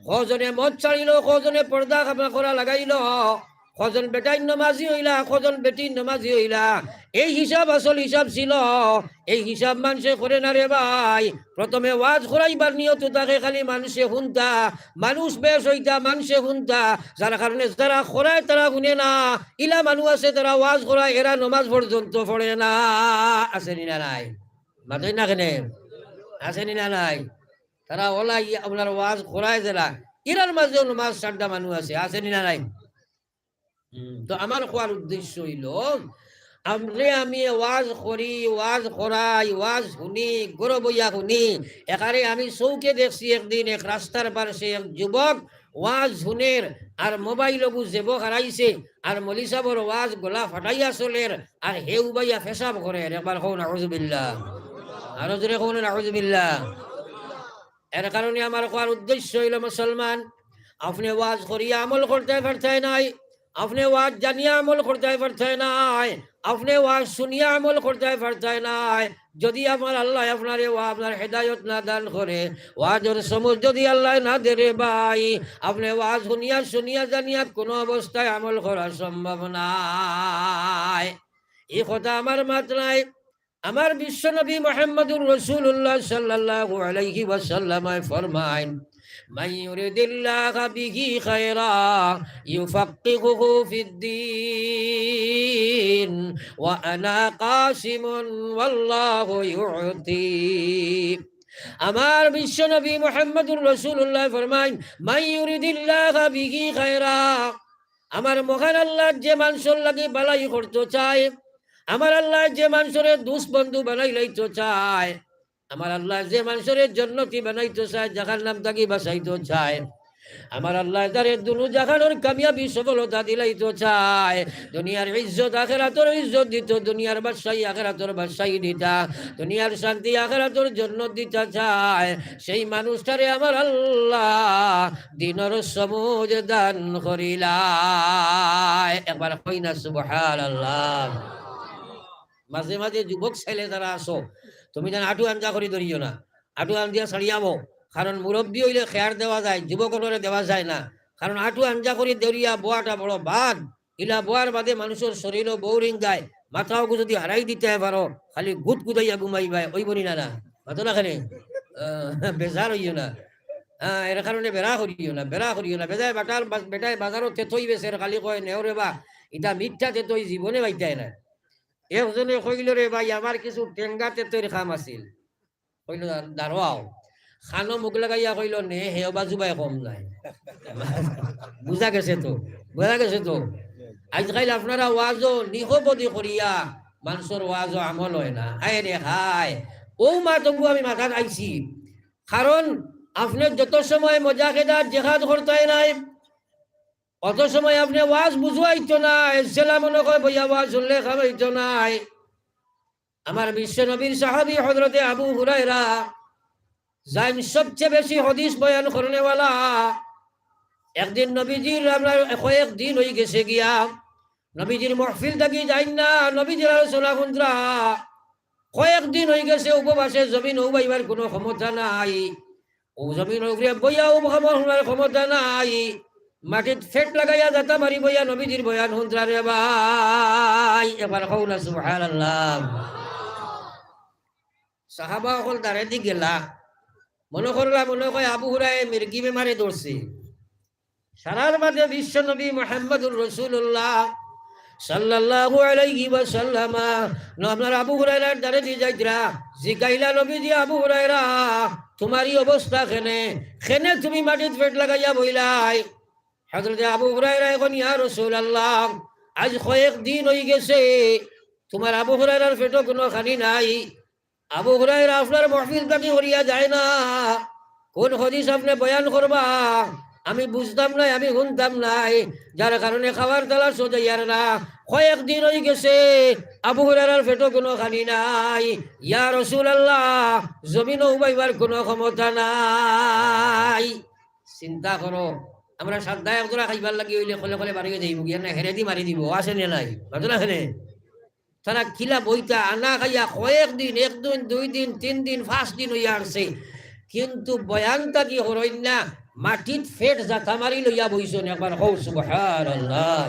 কজনে মদ ছাড়িল, কজনে পর্দা খামা করা লাগাইল, কজন বেটাইন নমাজি অইলা, কজন বেটিন নমাজি অইলা। এই হিসাব আসল হিসাব ছিল। এই হিসাব মানষে করে না রে ভাই। প্রথমে ওয়াজ করাইবার নিয়ত থাকে খালি মানষে হুনতা, মানুষ বেশ অইতা, মানষে হুনতা। যার কারণে যারা করায় তারা হুনে না। ইলা মানুষ আছে, তারা ওয়াজ করায়, এরা নমাজ পর্যন্ত পড়ে না। আছে নি না নাই? মাতইন না কেনে? আছে নি না নাই? তারা অলা ইয়া, আপনার ওয়াজ করায় যারা, ইরার মাঝেও নমাজ ছাড়া মানুষ আছে। আছে নি না নাই? হুম, তো আমার কওয়ার উদ্দেশ্য অইলো, আমরে আমি ওয়াজ করি, ওয়াজ করাই, ওয়াজ হুনি, ঘরো বইয়া হুনি। একারে আমি চউখে দেখছি একদিন এক রাস্তার পাশে এক যুবক ওয়াজ হুনের, আর মোবাইল অগু জেবো হারাইছে, আর মৌলভী সাবর ওয়াজ গলা ফাটাইয়া চলের, আর হে উবাইয়া পেশাব করের। একবার কও নাউজুবিল্লাহ, আরো জোরে কও নাউজুবিল্লাহ। এর কারণে আমার কওয়ার উদ্দেশ্য অইলো, মুসলমান, আপনে ওয়াজ করিয়া আমল করতায় পারতায় নায়, আপনে ওয়াজ জানিয়া আমল করতায় পারতায় নায়, আপনে ওয়াজ শুনিয়া আমল করতায় পারতায় নায়। যদি আমার আল্লায় আপনারে ওয়া আপনার হেদায়ত না দান করে, ওয়াজর সমুজ যদি আল্লায় না দেরে ভাই, আপনে ওয়াজ হুনিয়া শুনিয়া জানিয়া কোনো অবস্থায় আমল করা সম্ভব নায়। এই কথা আমার মাত নায়। আমার বিশ্বনবী মুহাম্মদুর রাসূলুল্লাহ সাল্লাল্লাহু আলাইহি ওয়াসাল্লামে ফরমাইন, "মান ইউরিদিল্লাহু বিহি খায়রা ইউফাক্কিহুহু ফিদ্দীন, ওয়া আনা কাসিমুন ওয়াল্লাহু ইউতি।" আমার বিশ্বনবী মুহাম্মদুর রাসূলুল্লাহ ফরমাইন, "মান ইউরিদিল্লাহু বিহি খায়রা", আমার মহান আল্লাহ যে মানষর লাগি ভালাই করতো চায়, আমার আল্লাহ যে মানষরে দুস্ত বন্ধু বানাইলাইতো চায়, আমার আল্লাহ যে মানষরে জন্নতি বানাইতো চায়, জাহান্নাম থাকি বাচাইতো চায়, আমার আল্লাহ তারে দুনু জাহানর কামিয়াবি সফলতা দিলাইতো চায়, দুনিয়ার ইজ্জত আখেরাতর ইজ্জত দিতো, দুনিয়ার বাদশাহী আখেরাতর বাদশাহী দিতা, দুনিয়ার শান্তি আখেরাতর জন্নত দিতা চায়, সেই মানুষটারে আমার আল্লাহ দিনর সমুজ দান করিলায়। একবার কই না সুবহানাল্লাহ। মাঝে মাঝে যুবক ছেলে যারা আছো, তুমি যেন আটু আঞ্জা করি ধরিও না, আটু আঞ্জা ছাড়িয়াবো। কারণ মুরব্বি অইলে খেয়ার দেওয়া যায়, যুবক অকলরে দেওয়া যায় না। কারণ আটু আঞ্জা করি ধরিয়া বওয়াটা বড় বাদ। ইলা বওয়ার বাদে মানষর শরীরও boring যায়, মাথাও যদি হারাই দিতায় পারো, খালি গুদ গুদাইয়া ঘুমাইবায়, অইবো নি না না? মাতো না কেনে? আহ, বেজার অইও না। হ্যাঁ, এর কারণে বেড়া করিও না, বেড়া করিও না। বেজায় বাটার বাস-, বেটায় বাজারো তেতই বেচের, খালি কয়, "নেও রে বা, ইটা মিঠা তেতই, জীবনে পাইতায় না।" একজনে কইলো, "রে ভাই, আমার কিছু টেঙ্গা তেতইর কাম আছিল।" কইলো, "দা-, দাঁড়াও।" খানো মুখ লাগাইয়া কইলো, "নে, হেও বাজু ভাই কম নাই।" বুঝা গেছে তো, বুঝা গেছে তো। আইজকাইল আপনারা ওয়াজও নিখবদি করিয়া মানষর ওয়াজও আমল অয় না। আয় রে হায়, অউ মাতগু আমি মাথাত আইছি। কারণ আপনে যত সময় মজা খেদা জেহাদ করতায় নায়, অত সময় আপনে ওয়াজ বুঝাইতো নায়, জেলা মনো কয় বইয়া ওয়াজ হুনলে কামাইতো নায়। আমার বিশ্ব নবীর সাহাবী হযরতে আবু হুরায়রা, যাইন সবচেয়ে বেশি হাদিস বয়ান করনেওয়ালা, একদিন নবীজির আমরা কয়েক দিন অই গেছে গিয়া, নবীজির মহফিল থাকি যাইন না, নবীজির আলোচনা হুনরা। কয়েক দিন অই গেছে উপবাসে, জমিন উবাইবার কোনো ক্ষমতা নাই। অউ জমিন উপরে বইয়া উপবাস হুনার ক্ষমতা নাই। মাটিত ফেট লাগাইয়া যাতা মারি বইয়া নবীজির বয়ান হুনরা রে ভাই। একবার কও না সুবহানাল্লাহ। সাহাবা অকল দারেদি গেলা, মনো করলা মনো কয় আবু হুরায়রায় মির্গি বেমারে ধরছে। সারার মাঝে বিশ্ব নবী মুহাম্মাদুর রাসূলুল্লাহ সাল্লাল্লাহু আলাইহি ওয়াসাল্লাম, আপনার আবু হুরায়রার দারেদি যাইতরা, জিকাইলা নবীজি, আবু হুরায়রা, তুমার ই অবস্থা কেনে? কেনে তুমি মাটিত ফেট লাগাইয়া বইলায়? হযরতে আবু হুরায়রা কইন, ইয়া রাসূলুল্লাহ, আইজ কয়েক দিন অইগেছে, তুমার আবু হুরায়রার ফেটো কুনু খানি নাই। আবু হুরায়রা, আপনার মহফিল থাকি হরিয়া যায় না। কুন হাদিস আপনে বয়ান করবা, আমি বুঝতাম নায়, আমি হুনতাম নায়, যার কারণে খাওয়ার তালাশো যাইয়ার না। কয়েক দিন অইগেছে, আবু হুরায়রার ফেটো কুনু খানি নাই। ইয়া রাসূলুল্লাহ, জমিনো উবাইবার কুনু ক্ষমতা নাই। চিন্তা করো, আমরা সাদ্দা একজোড়া খাইবার লাগি অইলে কলে কলে বাড়িয়ে যাইব, গিয়া না হেরেদি মারি দিব, আছে নে নাই? মাতো না কেনে? তারা কিলা বইতা আনা খাইয়া কয়েক দিন, এক দিন, দুই দিন, তিন দিন, পাঁচ দিন অইয়া আরছে, কিন্তু বয়ান থাকি হরইন না, মাটিত ফেট যাতা মারি লইয়া বইছইন। একবার কও সুবহানাল্লাহ।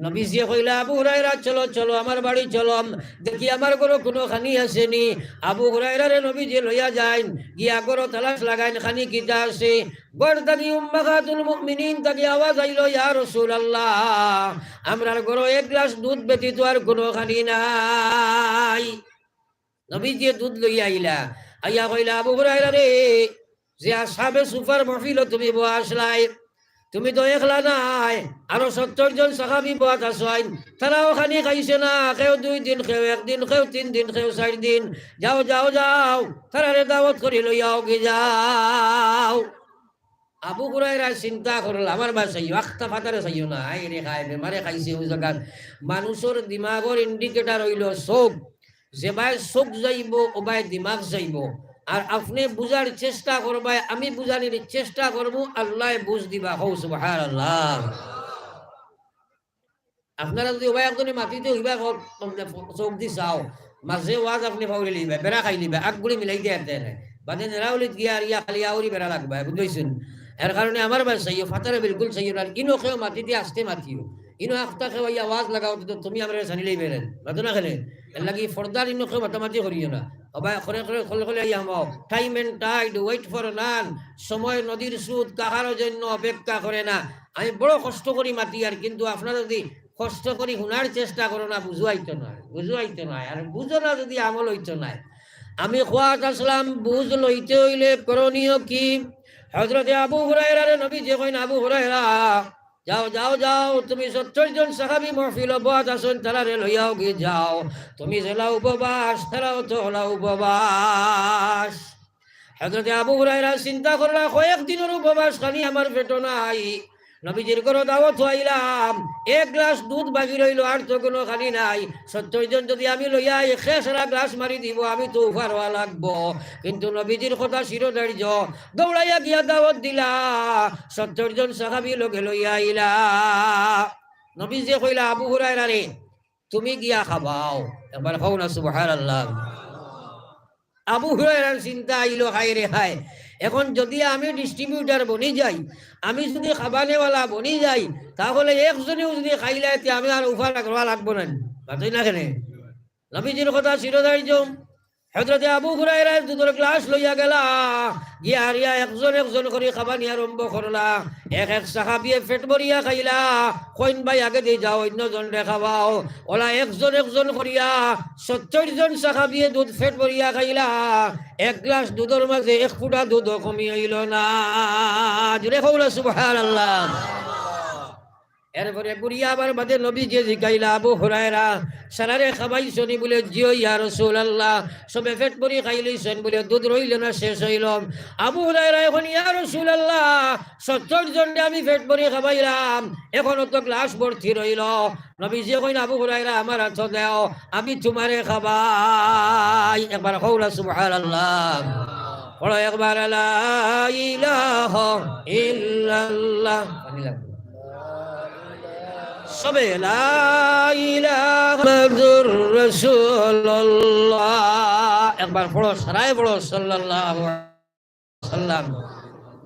নবীজিয়ে কইলা, আবু হুরায়রা, চলো, চলো, আমার বাড়ি চলো, দেখি আমার ঘরো কুনু খানি আছে নি। আবু হুরায়রারে নবীজিয়ে লইয়া যাইন, গিয়া ঘরো তালাশ লাগাইন, খানি কিতা আছে। ঘর থাকি উম্মাহাতুল মুমিনিন থাকি আওয়াজ আইলো, ইয়া রাসূলুল্লাহ, আমরার ঘরো এক গ্লাস দুধ ব্যতীত আর কুনু খানি নাই। নবীজিয়ে দুধ লইয়া আইলা, আইয়া কইলা, আবু হুরায়রা রে, যে আসহাবে সুফার মহফিলো তুমি বওয়া আছলায়, তুমি তো একলা নায়, আরো সত্তর জন সাহাবী বওয়াত আছইন, তারাও খানি খাইছে না, কেউ দুই দিন, কেউ এক দিন, কেউ তিন দিন, কেউ চাইর দিন। যাও, যাও, যাও, তারারে দাওয়াত করি লইয়া আওগি যাও। আবু হুরায়রা চিন্তা করলা, আমার বায় চাইও, আখতা ফাতারে চাইও না, আয় রে খায়, বেমারে খাইছে অউ জাগাত। মানুষর দিমাগর indicator অইলো চউখ, যেবায় চউখ যাইবো, অউবায় দিমাগ যাইবো। আর আপনে বুঝার চেষ্টা করবায়, আমি বুঝানির চেষ্টা করমু, আল্লায় বুঝ দিবা। কও সুবহানাল্লাহ। আপনারা যুদি অবায় একজনে মাতিতে অইবা, চউখ দি চাও, মাঝে ওয়াজ আপনে পাউরি লিবা, বেড়া খাই লিবা, আগুড়ি মিলাই দিয়া দেন। বাদে নেরাউলিত গিয়া আর ইয়া খালি আউরি বেড়া লাগবা, বুঝছইন? এর কারণে আমার বায় চাইও, ফাতারে বিলকুল চাইও না। আর ইনো কেউ মাতিতে আস্তে মাতিও। ইনো আখতা কেউ আইয়া ওয়াজ লাগাও, তো তুমি আমরারে জানিলেই বেরেন। মাতো না কেনে? এর লাগি পর্দার ইনো কেউ মাতামাতি করিও না। অবায় করে করে খলে খলে আইয়া হামাও। Time and tide wait for none। সময় নদীর স্রোত কাহারও জন্য অপেক্ষা করে না। আমি বড় কষ্ট করি মাতিয়ার, কিন্তু আপনারা যুদি কষ্ট করি হুনার চেষ্টা করো না, বুঝ আইতো নায়, বুঝ আইতো নায়। আর বুঝো না যুদি, আমল অইতো নায়। আমি কওয়াত আছলাম, বুঝ লইতে অইলে করণীয় কি? হযরতে আবু হুরায়রারে নবীজিয়ে কইন, আবু হুরায়রা, যাও, যাও, যাও, তুমি সত্তর জন সাহাবী মহফিলো বওয়াত আছইন, তারারে লইয়া আওগি যাও। তুমি যেলা উপবাস, তারাও তো অলা উপবাস। হযরতে আবু হুরায়রা চিন্তা করলা, কয়েক দিনর উপবাস খানি আমার পেটো নাই। নবীজির ঘরো দাওয়াত আইলাম, এক গ্লাস দুধ বাকি রইলো, আর তো কুনু খানি নাই। সত্তর জন যুদি আমি লইয়া আই, কে সারা গ্লাস মারি দিবো, আমি তো উফার অওয়া লাগবো। কিন্তু নবীজির কথা চিরধার্য, দৌড়াইয়া গিয়া দাওয়াত দিলা, সত্তর জন সাহাবী লগে লইয়া আইলা। নবীজিয়ে কইলা, আবু হুরায়রারে, তুমি গিয়া খাবাও। একবার কও না সুবহানাল্লাহ। আবু হুরায়রার চিন্তা আইলো, হায় রে হায়, এখন যুদি আমি distributor বনি যাই, আমি যুদি খাবানেওয়ালা বনি যাই, তাহলে একজনেও যুদি খাইলায়, তে আমি আর উফার অওয়া লাগবো না নি? মাতইন না কেনে? নবীজির কথা চিরধার্য। হযরতে আবু হুরায়রায় দুধর গ্লাস লইয়া গেলা, গিয়া হারিয়া একজন একজন করি খাবানি আরম্ভ করলা। এক এক সাহাবিয়ে পেট ভরিয়া খাইলা, কইন ভাই আগেদি যাও, অইন্য জনরে খাবাও। অলা একজন একজন করিয়া সত্তর জন সাহাবিয়ে দুধ পেট ভরিয়া খাইলা, এক গ্লাস দুধর মাঝে এক ফুটা দুধও কমি অইলো না। জোরে কও না সুবহানাল্লাহ। এরপরে ঘুরিয়া আবার বাদে নবীজিয়ে জিকাইলা, আবু হুরায়রা, সারারে খাবাইছো নি? বুলে, জি অয় ইয়া রাসূলুল্লাহ, সবে পেট ভরি খাইলিছইন। বুলে, দুধ রইলো না, শেষ অইলো। আবু হুরায়রায় কইন, ইয়া রাসূলুল্লাহ, সত্তর জনরে আমি পেট ভরি খাবাইলাম, এখনো তো গ্লাস ভর্তি রইলো। নবীজিয়ে কইন, আবু হুরায়রা, আমার আতো দেও, আমি তুমারে খাবাই। একবার কও না সুবহানাল্লাহ। পড়ো একবার, লা ইলাহা ইল্লাল্লাহ। পানি লাগবো। সবে লা ইলাহা মুহাম্মাদুর রাসূলুল্লাহ। একবার পড়ো, সারায় পড়ো, সাল্লাল্লাহু আলাইহি ওয়াসাল্লাম।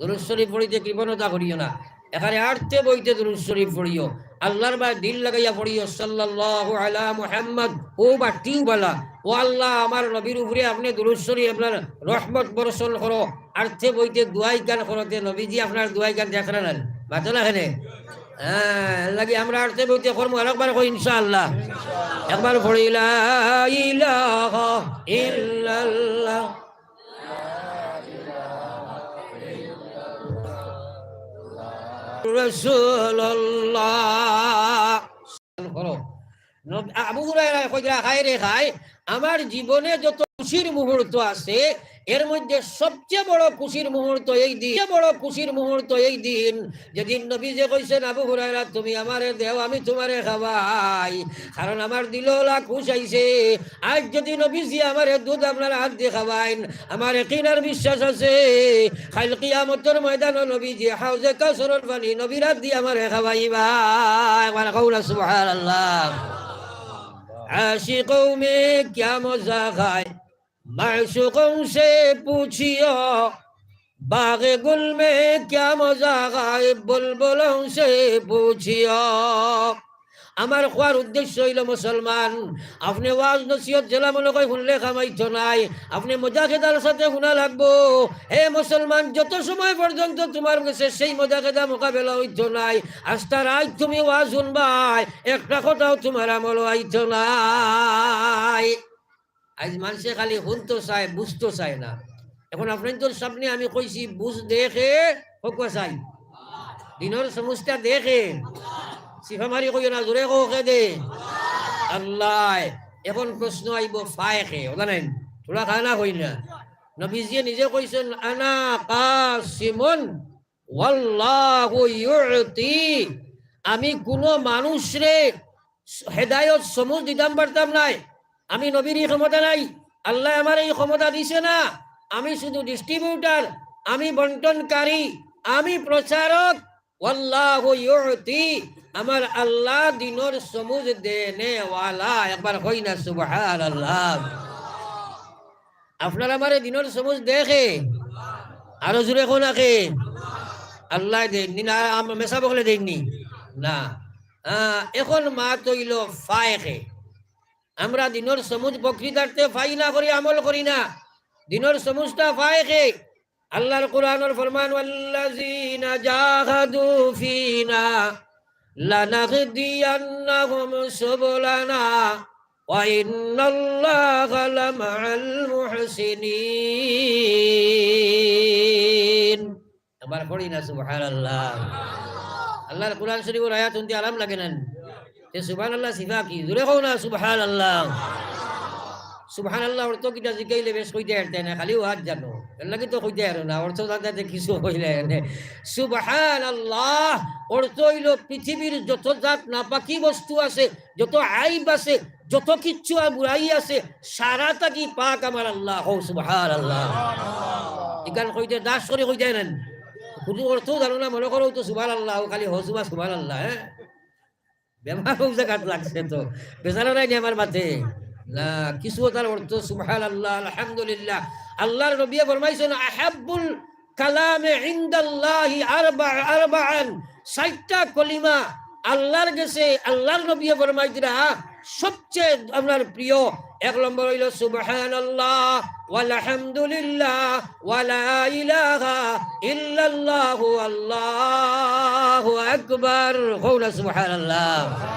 দুরূদ শরীফ পড়িতে কৃপণতা করিও না। এখানে আটতে বইতে দুরূদ শরীফ পড়িও, আল্লাহর বায় দিল লাগাইয়া পড়িও, সাল্লাল্লাহু আলা মুহাম্মদ। ও বাটিও বালা, ও আল্লাহ, আমার নবীর উপরে আপনে দুরূদ শরীফ, আপনার রহমত বর্ষণ করো। আটতে বইতে দোয়াই গান করতে নবীজি আপনার দোয়াই গান দেখরা না, বাতো না এখানে। হ্যাঁ, এর লাগি আমরা আটতে বইতে করমু, আরেকবার কই ইনশাআল্লাহ। একবার পড়ি, লা ইলাহা ইল্লাল্লাহ। রাসূলুল্লাহ। করো। নব-, আবু হুরায়রা কইরা, "হায় রে হায়, আমার জীবনে যত খুশির মুহূর্ত আছে, এর মধ্যে সবচেয়ে বড় খুশির মুহূর্ত এই দিন, সবচেয়ে বড় খুশির মুহূর্ত এই দিন, যেদিন নবীজি কইছেন, 'আবু হুরায়রা, তুমি আমারে দেও, আমি তোমারে খাওয়াই।' কারণ আমার দিলো অলা খুশ আইছে।" আইজ যদি নবীজি আমারে দুধ আপনার আত দি খাওয়াইন, আমার একিন আর বিশ্বাস আছে, কাইল কিয়ামতর ময়দানো নবীজি হাউজে কাউসারর পানি নবীর আত দি আমারে খাওয়াইবা। একবার কও না সুবহানাল্লাহ। আশিকো মে কিয়া মজা খায়, মাশুকো সে পুছিও, বাগে গুল মে কিয়া মজা খায়, বুলবুলো সে পুছিও। আমার কওয়ার উদ্দেশ্য অইলো, মুসলমান, আপনে ওয়াজ নসিহত যেলা মনে কয় হুনলে কামাইতো নায়, আপনে মজা খেদার সাথে হুনা লাগবো। হে মুসলমান, যত সময় পর্যন্ত তুমার গেছে সেই মজা খেদা মোকাবেলা অইতো নায়, আস্তা রাইত তুমি ওয়াজ হুনবায়, একটা কথাও তুমার আমলো আইতো নায়। আইজ মানষে খালি হুনতো চায়, বুঝতো চায় না। এখন আপনাইনতর সামনে আমি কইছি, বুঝ দেখে, হকুয়া চাই। দিনর সমুজটা দেখে। সিফা মারি কইও না, জোরে কও কে দে। আল্লাহ। এখন প্রশ্ন আইবো, ফায় কে? ওটা নাই। থুড়া খানা কই না। নবীজিয়ে নিজে কইছেন, "আনা কাসিমুন ওয়াল্লাহু ইউতি।" আমি কুনু মানুষরে হেদায়ত সমুজ দিতাম পারতাম নায়। আমি নবীর ই ক্ষমতা নাই, আল্লায় আমারে ই ক্ষমতা দিছে না। আমি শুধু distributor, আমি বন্টনকারী, আমি প্রচারক। ওয়াল্লাহু ইউতি, আমার আল্লাহ দিনর সমুজ দেনেওয়ালা। একবার কই না সুবহানাল্লাহ। আপনারা আমারে দিনর সমুজ দেখে, আরো জোরে কও না কে? আল্লায় দেইন নি না, আম-, মেসাব অকলে দেইন নি? না। আহ, এখন মাত অইলো ফায় কে। আমরা দিনর সমুজ প্রকৃতার্থে ফাই না করি, আমল করি না। দিনর সমুজটা ফায় কে? আল্লাহর কোরআনর ফরমান, "ওয়াল্লাযীনা জাহাদু ফীনা লানাহদিয়ান্নাহুম সুবুলানা ওয়া ইন্নাল্লাহা লামাআল মুহসিনিন।" আবার পড়ি না সুবহানাল্লাহ। আল্লাহর কোরআন শরীফর আয়াত হুনতে আরাম লাগে না? তে সুবহানাল্লাহ সিফা কি? জোরে কও না সুবহানাল্লাহ। সুবহানাল্লাহ অর্থ কিতা জিকাইলে বেশ কইতে পারতে না, খালি ওয়াজ জানো। এর লাগি তো কইতে পারো না, অর্থ জানতে কিছু কইলে এনে। সুবহানাল্লাহ অর্থ অইলো পৃথিবীর যত জাত নাপাকি বস্তু আছে, যত আইব আছে, যত কিচ্ছু আর বুরাই আছে, সারা থাকি পাক আমার আল্লাহ। হো সুবহানাল্লাহ। ইখান কইতে দাস করি কইতে না। কুনু অর্থ জানো না, মনে করো তো সুবহানাল্লাহ, খালি হো সুবহা-, সুবহানাল্লাহ, হ্যাঁ? বেমার অউ জাগাত লাগছে তো। বেচারা নাই নি আমার মাঝে? না, কিছু তার অর্থ সুবহানাল্লাহ, আলহামদুলিল্লাহ। আল্লাহর নবী ফরমাইছেন, "আহাব্বুল কালামে ইনদাল্লাহি আরবা-, আরবাআন।" চাইরটা কলিমা আল্লাহর গেছে, আল্লাহর নবী ফরমাইতরা, সবচেয়ে আপনার প্রিয় এক নম্বর অইলো সুবহানাল্লাহ, ওয়ালহামদুলিল্লাহ, ওয়ালা ইলাহা ইল্লাল্লাহু, আল্লাহু আকবার। কও না সুবহানাল্লাহ।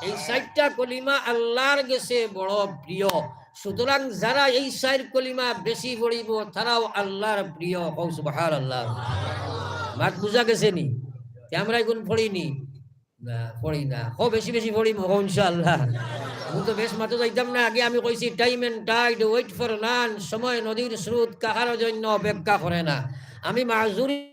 এই চাইরটা কলিমা আল্লাহর গেছে বড় প্রিয়। সুতরাং যারা এই চাইর কলিমা বেশি পড়িবো, তারাও আল্লাহর প্রিয়। কও সুবহানাল্লাহ। মাত বুঝা গেছে নি? তে আমরা এখন পড়ি নি? না, পড়ি না। হো, বেশি বেশি পড়িমু, হো, ইনশাআল্লাহ। আমি তো বেশ মাতো যাইতাম না। আগে আমি কইছি, "Time and tide wait for none", সময় নদীর স্রোত কাহারও জন্য অপেক্ষা করে না। আমি মাহুরি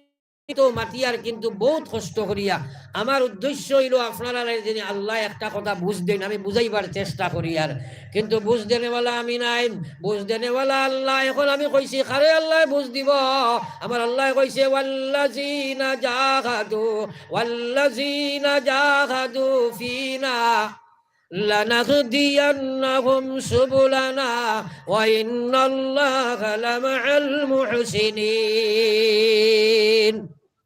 তো মাতিয়ার, কিন্তু বউত কষ্ট করিয়া। আমার উদ্দেশ্য অইলো আপনারারে যেন আল্লায় একটা কথা বুঝ দেইন, আমি বুঝাইবার চেষ্টা করিয়ার। কিন্তু বুঝ দেনেওয়ালা আমি নায়, বুঝ দেনেওয়ালা আল্লাহ। এখন আমি কইছি, কারে আল্লায় বুঝ দিবো? আমার আল্লায় কইছে, "ওয়াল্লাযীনা জাহাদু, ওয়াল্লাযীনা জাহাদু ফীনা লানাহদিয়ান্নাহুম সুবুলানা ওয়া ইন্নাল্লাহা লামাআল মুহসিনিন।"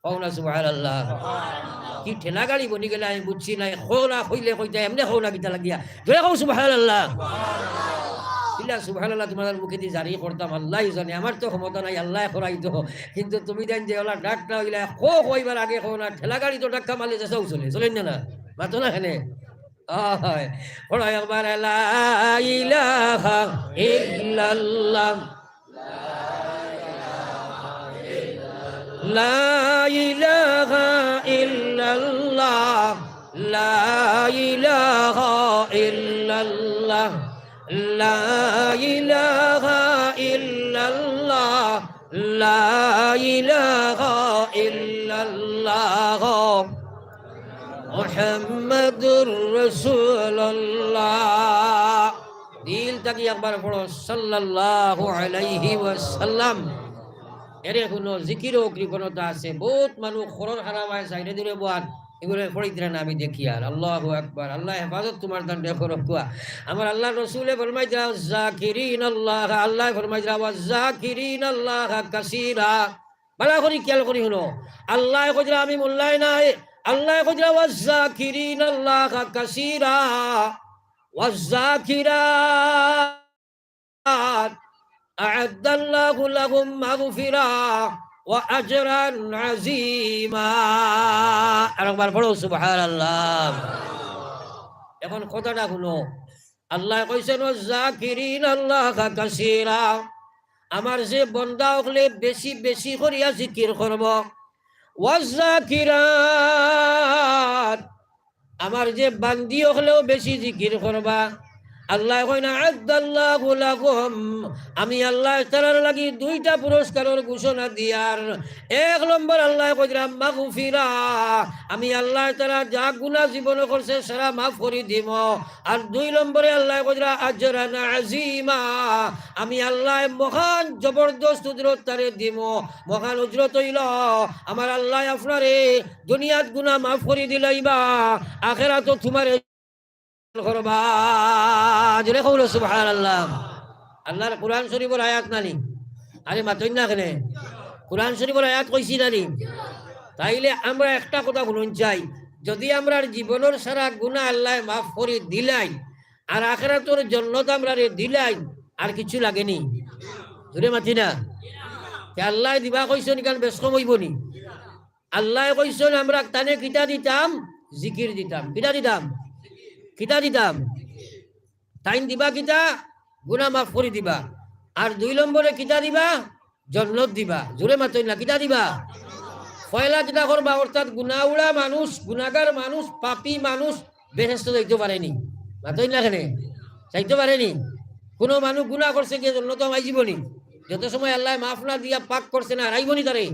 কও না সুবহানাল্লাহ। কি ঠেলা গাড়ি বনি গেলে আমি বুঝছি না। কও না কইলে কইতা, এমনে কও না কিতা লাগিয়া। জোরে কও সুবহানাল্লাহ। কিলা সুবহানাল্লাহ তুমার মুখেদি জারি করতাম, আল্লায় জানে। আমার তো ক্ষমতা নাই, আল্লায় করাইতো। কিন্তু তুমি জান যে ওলা ডাকটা অইলা, কও কইবার আগে কও না, ঠেলা গাড়ি তো ধাক্কা মারলে যেসাউ চলে, চলে না, না? মাতো না কেনে? অয়। পড়ো একবার, লা ইলাহা ইল্লাল্লাহ। لا إله إلا الله، لا إله إلا الله، لا إله إلا الله، لا إله إلا الله، محمد رسول الله। দিল থাকি একবার পড়ো, সাল্লাল্লাহু আলাইহি ওয়াসাল্লাম। এরে হুনো, জিকিরও কৃপণতা আছে। বউত মানুষ খরর হারাম অয়, সাইডে দূরে বওয়ান, এগুলো পড়িতরা না, আমি দেখিয়ার। আল্লাহু আকবার। আল্লায় হেফাজত তুমার দান রে করুক্কা। আমার আল্লার রসুলে ফরমাইতরা, জাকিরিন আল্লাহ, আল্লায় ফরমাইতরা, ওয়া জাকিরিন আল্লাহ কাসীরা। ভালা করি খেয়াল করি হুনো। আল্লায় কইতরা আমি মোল্লায় নায়, আল্লায় কইতরা, ওয়া জাকিরিন আল্লাহ কাসীরা। ওয়া জাকিরাত আ'আদ্দাল্লাহু লাহুম মাগফিরা ওয়া আজরান আযীমা। আরেকবার পড়ো, সুবহানাল্লাহ। এখন কথাটা হুনো, আল্লায় কইছইন, "ওয়াজ-জাকিরিন আল্লাহা কাসীরা।" আমার যে বন্দা অকলে বেশি বেশি করিয়া জিকির করবো, ওয়াজ-জাকিরাত, আমার যে বান্দি অকলেও বেশি জিকির করবা। আল্লায় কইন, "আ'আদ্দাল্লাহু লাহুম", আমি আল্লায় তারার লাগি দুইটা পুরস্কারর ঘোষণা দিয়ার। এক নম্বর আল্লায় কইরা মাগফিরা, আমি আল্লায় তারা যা গুনা জীবনে করছে সারা মাফ করি দিমু। আর দুই নম্বরে আল্লায় কইরা আজরান আযীমা, আমি আল্লায় মহান জবরদস্ত উজরত তারে দিমু। মহান উজরত অইলো, আমার আল্লায় আপনারে দুনিয়াত গুনা মাফ করি দিলাইবা, আখেরাতো তুমারে করবা। জোরে কও না সুবহানাল্লাহ। আল্লার কোরআন শরীফর আয়াত নানি? আরে মাতইন না কেনে? কোরআন শরীফর আয়াত কইছি নানি? তাইলে আমরা একটা কথা হুনইন চাই, যদি আমরার জীবনর সারা গুনা আল্লায় মাফ করি দিলাইন, আর আখেরাতর জন্নত আমরারে দিলাইন, আর কিচ্ছু লাগেনি? জোরে মাতি না। তে আল্লায় দিবা কইছইন, ইখান বেশ কম অইবো নি? আল্লায় কইছইন, আমরা তানে কিতা দিতাম? জিকির দিতাম। কিতা দিতাম? কিতা দিতাম? তাইন দিবা কিতা? গুনা মাফ করি দিবা। আর দুই নম্বরে কিতা দিবা? জন্নত দিবা। জোরে মাতইন না, কিতা দিবা? পয়লা কিতা করবা? অর্থাৎ গুনাউড়া মানুষ, গুনাগার মানুষ, পাপী মানুষ বেহেস্তো যাইতো পারেনি। মাতইন না কেনে? যাইতো পারেনি। কুনু মানুষ গুনা করছে গিয়া জন্নতো হামাইযিবো নি? যত সময় আল্লায় মাফ না দিয়া পাক করছে না, হারাইবো নি তারে?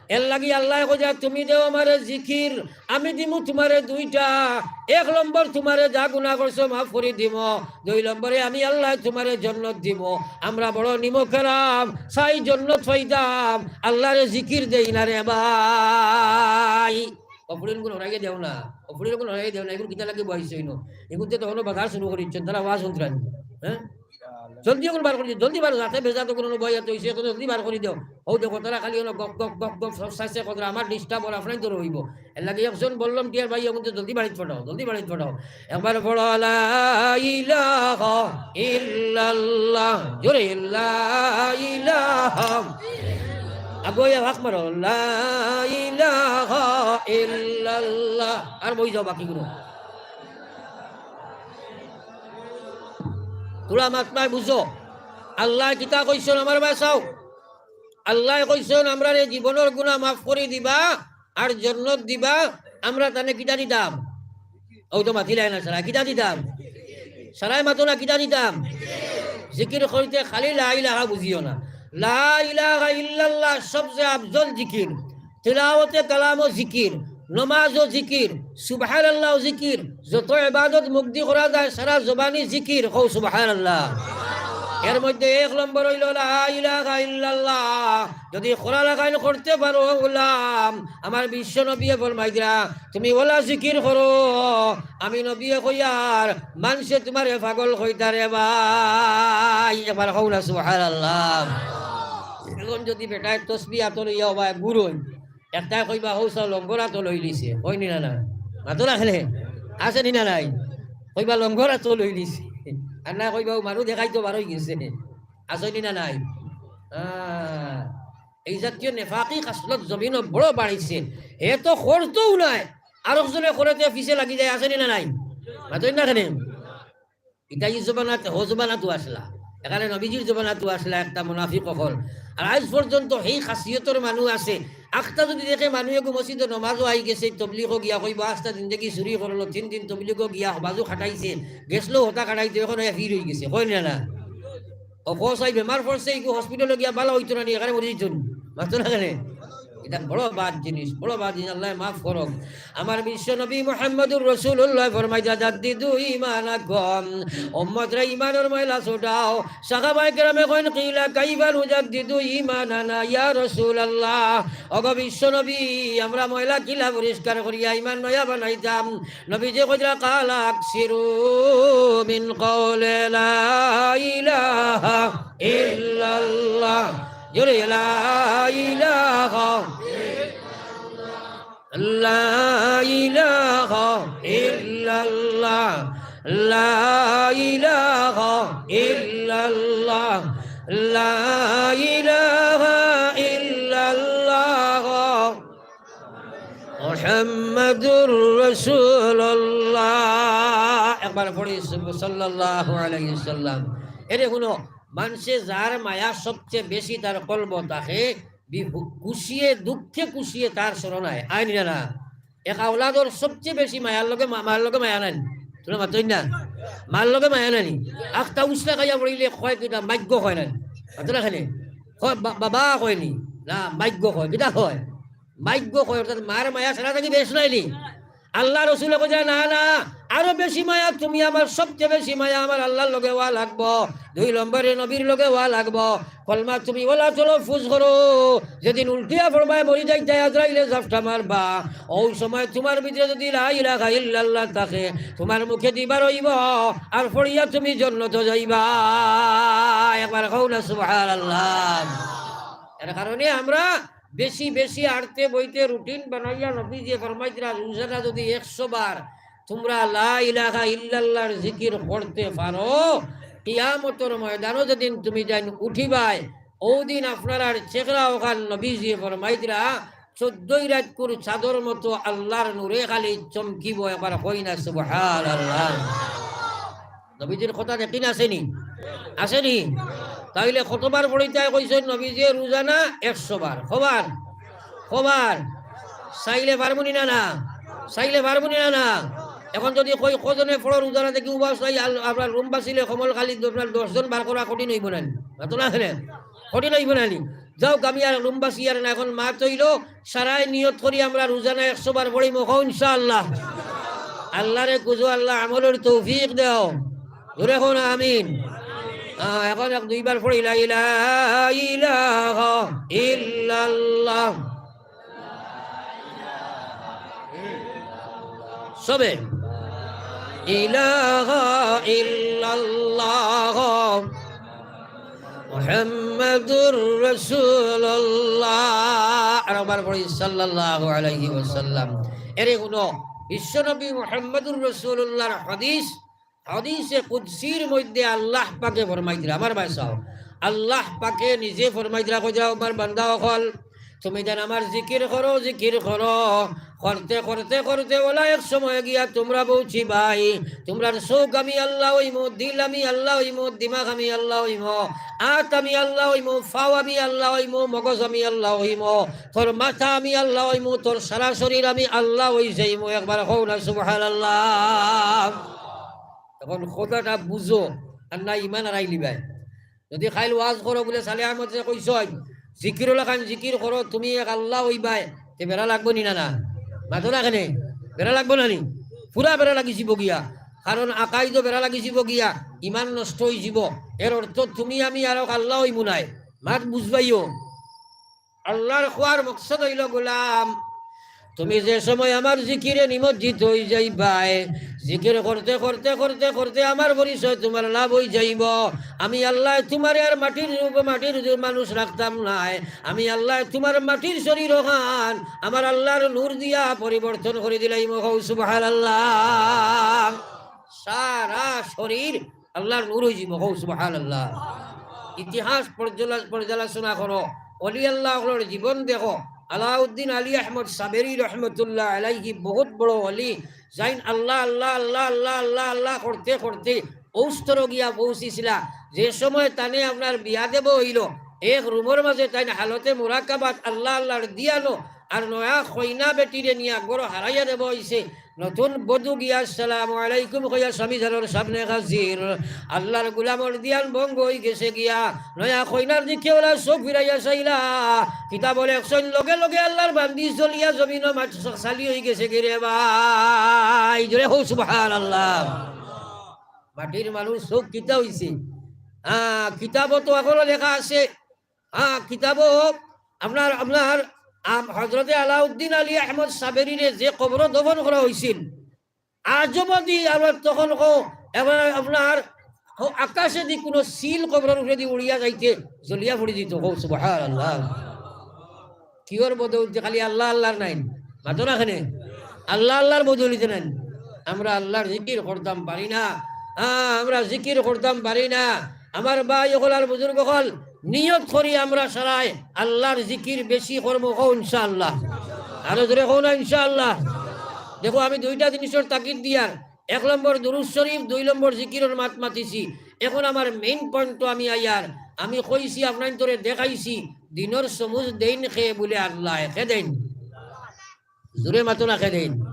এর লাগি আল্লায় কইরা, "তুমি দেও আমারে জিকির, আমি দিমু তুমারে দুইটা। এক নম্বর তুমারে যা গুনা করছো মাফ করি দিমু, দুই নম্বরে আমি আল্লায় তুমারে জন্নত দিমু।" আমরা বড় নিমকহারাম, চাই জন্নত পাইতাম, আল্লারে জিকির দেই না রে ভাই। অফুরিন গুন হরাইয়া দেও না, অফুরিন গুন হরাইয়া দেও না, এগুন কিতা লাগি বইছে ইনো? এগুন তো তখনও বাজার শুরু করিছইন, তারা ওয়াজ শুনতরা নি। হ্যাঁ? জলদি অখন বার করি দেও, জলদি বার, যাতে বেজা তো কুনু বইয়া তো অইছে, অখন জলদি বার করি দেও। অউ দেখো, তারা খালি অনো গপ গপ গপ গপ সব চাইছে, কতরা আমার disturb অর, আপনাইনতর অইবো। এর লাগি একজন বললাম, "টিয়ার ভাই, অখন তো জলদি বাড়িত পাঠাও, জলদি বাড়িত পাঠাও।" একবার পড়ো, "লা ইলাহা ইল্লাল্লাহ।" জোরে, "লা ইলাহা।" আগে এক হাক মারো, "লা ইলাহা ইল্লাল্লাহ।" আর বই যাও বাকিগুলো। থুড়া মাতলে বুঝো, আল্লায় কিতা কইছইন আমার ভাই চাও? আল্লায় কইছইন, "আমরারে জীবনর গুনা মাফ করি দিবা আর জন্নত দিবা।" আমরা তানে কিতা দিতাম? অউ তো মাতিলায় না সারা, কিতা দিতাম? সারায় মাতো না, কিতা দিতাম? জিকির করিতে খালি লা ইলাহা বুঝিও না। লা ইলাহা ইল্লাল্লাহ সবচেয়ে আফজল জিকির। তিলাওয়াতে কালামও জিকির, নমাজও জিকির, সুবহানাল্লাহও জিকির, যত ইবাদত মুখদি করা যায় সারা জবানি জিকির, কও সুবহানাল্লাহ। এর মধ্যে এক নম্বর অইলো লা ইলাহা ইল্লাল্লাহ। যদি করা লাখান করতে পারো গোলাম, আমার বিশ্ব নবিয়ে ফরমাইরা, "তুমি অলা জিকির করো, আমি নবিয়ে কইয়ার মানষে তুমারে পাগল কইতা রে ভাই।" একবার কও না সুবহানাল্লাহ। অখন যদি বেটায় তসবি আতো লইয়া অবায় গুরইন, একটায় কইবা, "হউ চাও, লঙ্গর আতো লইলিছে।" কয়নি না না? মাতো না কেনে? আছে নি না নাই? কইবা, "লঙ্গর আতো লইলিছে।" আর না কইবা, "ও মানুষ দেখাইতো বার অইগেছে।" আছে নি না নাই? আহ, এই জাতীয় নেফাকি খাসলত জমিনো বড় বাড়িছে। হে তো করতোউ নায়, আরক জনে করে তে পিছে লাগি যায়, আছে নি না নাই? মাতইন না কেনে? ইটা ই জমানাত, হউ জমানাতও আছলা, এখানে নবীজির জমানাতও আছলা একটা মুনাফিক অকল। আর আইজ পর্যন্ত হেই খাসিয়তর মানুষ আছে। আখতা যুদি দেখে মানুষ এগু মসজিদো নমাজো আইগেছে, তবলিগো গিয়া কইবো, আস্তা জিন্দেগি চুরি করলো, তিন দিন তবলিগো গিয়া বাজু খাটাইছে, গেছলো হতা খাটাইতে, অখন অইয়া ফির অইগেছে, কয়নি না না? ও কো চাই বেমার পড়ছে, ইগু হসপিটালো গিয়া বালা অইতো না নি, এখানে মরি যাইতো নি। মাতো না কেনে? ইটা বড় বাদ জিনিস, বড় বাদ জিনিস, আল্লায় মাফ করউক। আমার বিশ্ব নবী মুহাম্মদুর রাসূলুল্লাহ ফরমাইতা, "জাদ্দিদু ঈমানাকুম।" উম্মতরে ঈমানর ময়লা ছুটাও। সাহাবায়ে কেরামে কইন, "কিলা কাইফা নুজাদ্দিদু ঈমানানা ইয়া রাসূলুল্লাহ?" ওগো বিশ্ব নবী, আমরা ময়লা কিলা পরিষ্কার করিয়া ঈমান নয়া বানাইতাম? নবীজি কইরা, "ক্বালা আকসিরু মিন ক্বাউলি লা ইলাহা ইল্লাল্লাহ।" জোরে, "লা ইলাহা, লা ইলাহা ইল্লাল্লাহ, লা ইলাহা ইল্লাল্লাহ, লা ইলাহা ইল্লাল্লাহ।" মুহাম্মাদুর রাসূলুল্লাহ। একবার পড়ি, সাল্লাল্লাহু আলাইহি ওয়াসাল্লাম। এরে হুনো, মানষে যার মায়া সবচেয়ে বেশি তার কলবো থাকে, বি-, খুশিয়ে দুঃখে খুশিয়ে তার স্মরণ আয়, আয় নি না না? এক আওলাদর সবচেয়ে বেশি মায়ার লগে মা-, মার লগে মায়া নানি? তুমরা মাতইন না? মার লগে মায়া নানি? আখতা উসলা খাইয়া পড়িলে কয় কিতা, মাইগ্য কয় নানি? মাতো না কেনে? কয়, "বা-, বাবা" কয়নি? না, মাইগ্য কয়। কিতা কয়? মাইগ্য কয়, অর্থাৎ মার মায়া ছাড়া থাকি বেশ নাইনি। আল্লার রসুলে কইরা, "না, না, আরো বেশি মায়া তুমি আমার, সবচেয়ে বেশি মায়া আমার আল্লার লগে অওয়া লাগবো, দুই নম্বরে নবীর লগে অওয়া লাগবো।" কলমা তুমি অলা তলফুজ করো, যেদিন উল্টিয়া পড়বায় মরি যাইতায়, আজরাইলে জাপটা মারবা, অউ সময় তুমার ভিতরে যুদি লা ইলাহা ইল্লাল্লাহ থাকে, তুমার মুখেদি বার অইবো, আর পড়িয়া তুমি জন্নতো যাইবা। একবার কও না সুবহানাল্লাহ। এর কারণে আমরা বেশি বেশি আড়তে বইতে রুটিন বানাইয়া নবীজিয়ে ফরমাইতরা, রোজানা যুদি একশো বার তুমরা লা ইলাহা ইল্লাল্লাহর জিকির করতে পারো, কিয়ামতর ময়দানো যেদিন তুমি যাইন উঠিবায়, অউ দিন আপনারার চেহারা অখান নবীজিয়ে ফরমাইতরা, চৌদ্দই রাইতকুর চাঁদর মতো আল্লার নূরে খালি চমকিবো। একবার কই না সুবহানাল্লাহ। নবীজির কথা দেখি না আছেনি? আছেনি? তাইলে কতবার পড়িতায় কইছইন নবীজিয়ে রোজানা? একশো বার। কবার? কবার? চাইলে পারমুনি না না? চাইলে পারমুনি না না? এখন যুদি কই কজনে পড়ো রোজানা দেখি উবাস নাই, আল-, আপনার রুমবাসীলে কমল খালি আপনার দশ জন বার করা কঠিন অইবো নানি? মাতো না কেনে? কঠিন অইবো নানি? যাউক, আমি আর লম্বা সিয়ার না, এখন মাত অইলো, সারায় নিয়ত করি আমরা রোজানা একশো বার পড়িমু, কও ইনশাআল্লাহ। আল্লারে খুজো, আল্লাহ আমলর তৌফিক দেও। জোরে কও না আমিন। আহ, এখন এক দুইবার পড়ি, লা ইলাহা ইল্লাল্লাহ। সবে। ইলাহা ইল্লাল্লাহ। মুহাম্মাদুর রাসূলুল্লাহ। আরবার পড়ি, সাল্লাল্লাহু আলাইহি ওয়াসাল্লাম। এরে হুনো, বিশ্বনবী মুহাম্মাদুর রাসূলুল্লাহর হাদিস, হাদিসে কুদসির মধ্যে আল্লাহ পাকে ফরমাইতরা, আমার ভাই সাহেব, আল্লাহ পাকে নিজে ফরমাইতরা, কইতরা, "আমার বান্দা অকল, তুমি যেন আমার জিকির করো, জিকির করো।" করতে, করতে, করতে, ওলা এক সময় গিয়া তুমরা পৌঁছিবায়। তুমরার চউখ আমি আল্লাহ অইমু, দিল আমি আল্লাহ অইমু, দিমাগ আমি আল্লাহ অইমু, আত আমি আল্লাহ অইমু, ফাও আমি আল্লাহ অইমু, মগজ আমি আল্লাহ অইমু, তোর মাথা আমি আল্লাহ অইমু, তোর সারা শরীর আমি আল্লাহ অই যাইমু। একবার কও না, সুবহানাল্লাহ। এখন কথাটা বুঝো, আর না ইমান হারাইলিবায়। যুদি খাইল ওয়াজ করো বুলে সালে আহমদ সাহেব কইছইন, জিকির অলাখান জিকির করো, তুমি এক আল্লাহ অইবায়, তে বেড়া লাগবো নি না না? মাতো না কেনে? বেড়া লাগবো না নি? পুরা বেড়া লাগিযিবো গিয়া। কারণ আকাইদো বেড়া লাগিযিবো গিয়া, ইমান নষ্ট অইযিবো। এর অর্থ তুমি আমি আরক আল্লাহ অইমু নায়। মাত বুঝবায়ও। আল্লাহর কওয়ার মকসদ অইলো, গোলাম, তুমি যে সময় আমার জিকিরে নিমজ্জিত অইযাইবায়, জিকির করতে করতে করতে করতে আমার পরিচয় তুমার লাভ অইযাইবো। আমি আল্লায় তুমারে আর মাটির রূপ, মাটির মানুষ রাখতাম নায়। আমি আল্লায় তুমার মাটির শরীর অখান আমার আল্লার নূর দিয়া পরিবর্তন করি দিলাইমু। কও সুবহানাল্লাহ। সারা শরীর আল্লার নূর অইযিবো। কও সুবহানাল্লাহ। ইতিহাস পর্যালা-, পর্যালোচনা করো, অলি আল্লা অকলর জীবন দেখো। আলাউদ্দিন আলী আহমদ সাবেরি রহমতুল্লাহ আলাইহি বহুত বড় অলি, যাইন আল্লা, আল্লা, আল্লা, আল্লা, আল্লা, আল্লা করতে করতে অউ স্তরো গিয়া পৌঁছিছিলা, যে সময় তানে আপনার বিয়া দেবো অইলো, এক রুমর মাঝে তাইন হালতে মুরাকাবাত আল্লা আল্লার দিয়ানো, আর নয়া কইনা বেটিরে নিয়া ঘরো হারাইয়া দেবো অইছে। নতুন বধূ গিয়া আসসালামু আলাইকুম কইয়া স্বামী জানর সামনে হাজির। আল্লার গুলামর দিয়ান ভঙ্গ অইগেছে গিয়া। নয়া কইনার দিকে অলা চউখ ফিরাইয়া চাইলা। কিতাবো লেখছইন, লগে লগে আল্লার বান্দি জ্বলিয়া জমিনো মাটি ছালি অইগেছে গি রে ভাই। জোরে কও সুবহানাল্লাহ। মাটির মানুষ চউখ কিতা অইছে? হ্যাঁ, কিতাবো তো অখনো লেখা আছে। হ্যাঁ, কিতাবো আপনার, আপনার, আম, হজরতে আলাউদ্দিন আলী আহমদ সাবেরিরে যে কবরো দফন করা অইছিল, আজও যদি আমরা তখন কও, এবার আপনার কও, আকাশেদি কুনু চিল কবরর উপরেদি উড়িয়া যাইতে, জ্বলিয়া পুড়ি যিতো। কও সুবহানাল্লাহ। কিওর বদৌলতে? খালি আল্লা আল্লার নাইন। মাতো না কেনে? আল্লা আল্লার বদৌলতে নাইন। আমরা আল্লার জিকির করতাম পারি না। হ্যাঁ, আমরা জিকির করতাম পারি না। আমার ভাই অকল আর বুজুর্গ অকল, নিয়ত করি আমরা সারায় আল্লার জিকির বেশি করমু। কও ইনশাআল্লাহ। আরো জোরে কও না ইনশাআল্লাহ। দেখো, আমি দুইটা জিনিসর তাকিদ দিয়ার, এক নম্বর দুরূদ শরীফ, দুই নম্বর জিকিরর মাত মাতিছি। এখন আমার main point তো আমি আইয়ার, আমি কইছি, আপনাইনতরে দেখাইছি, দিনর সমুজ দেইন কে বুলে আল্লায়, কে দেইন? জোরে মাতো না, কে দেইন?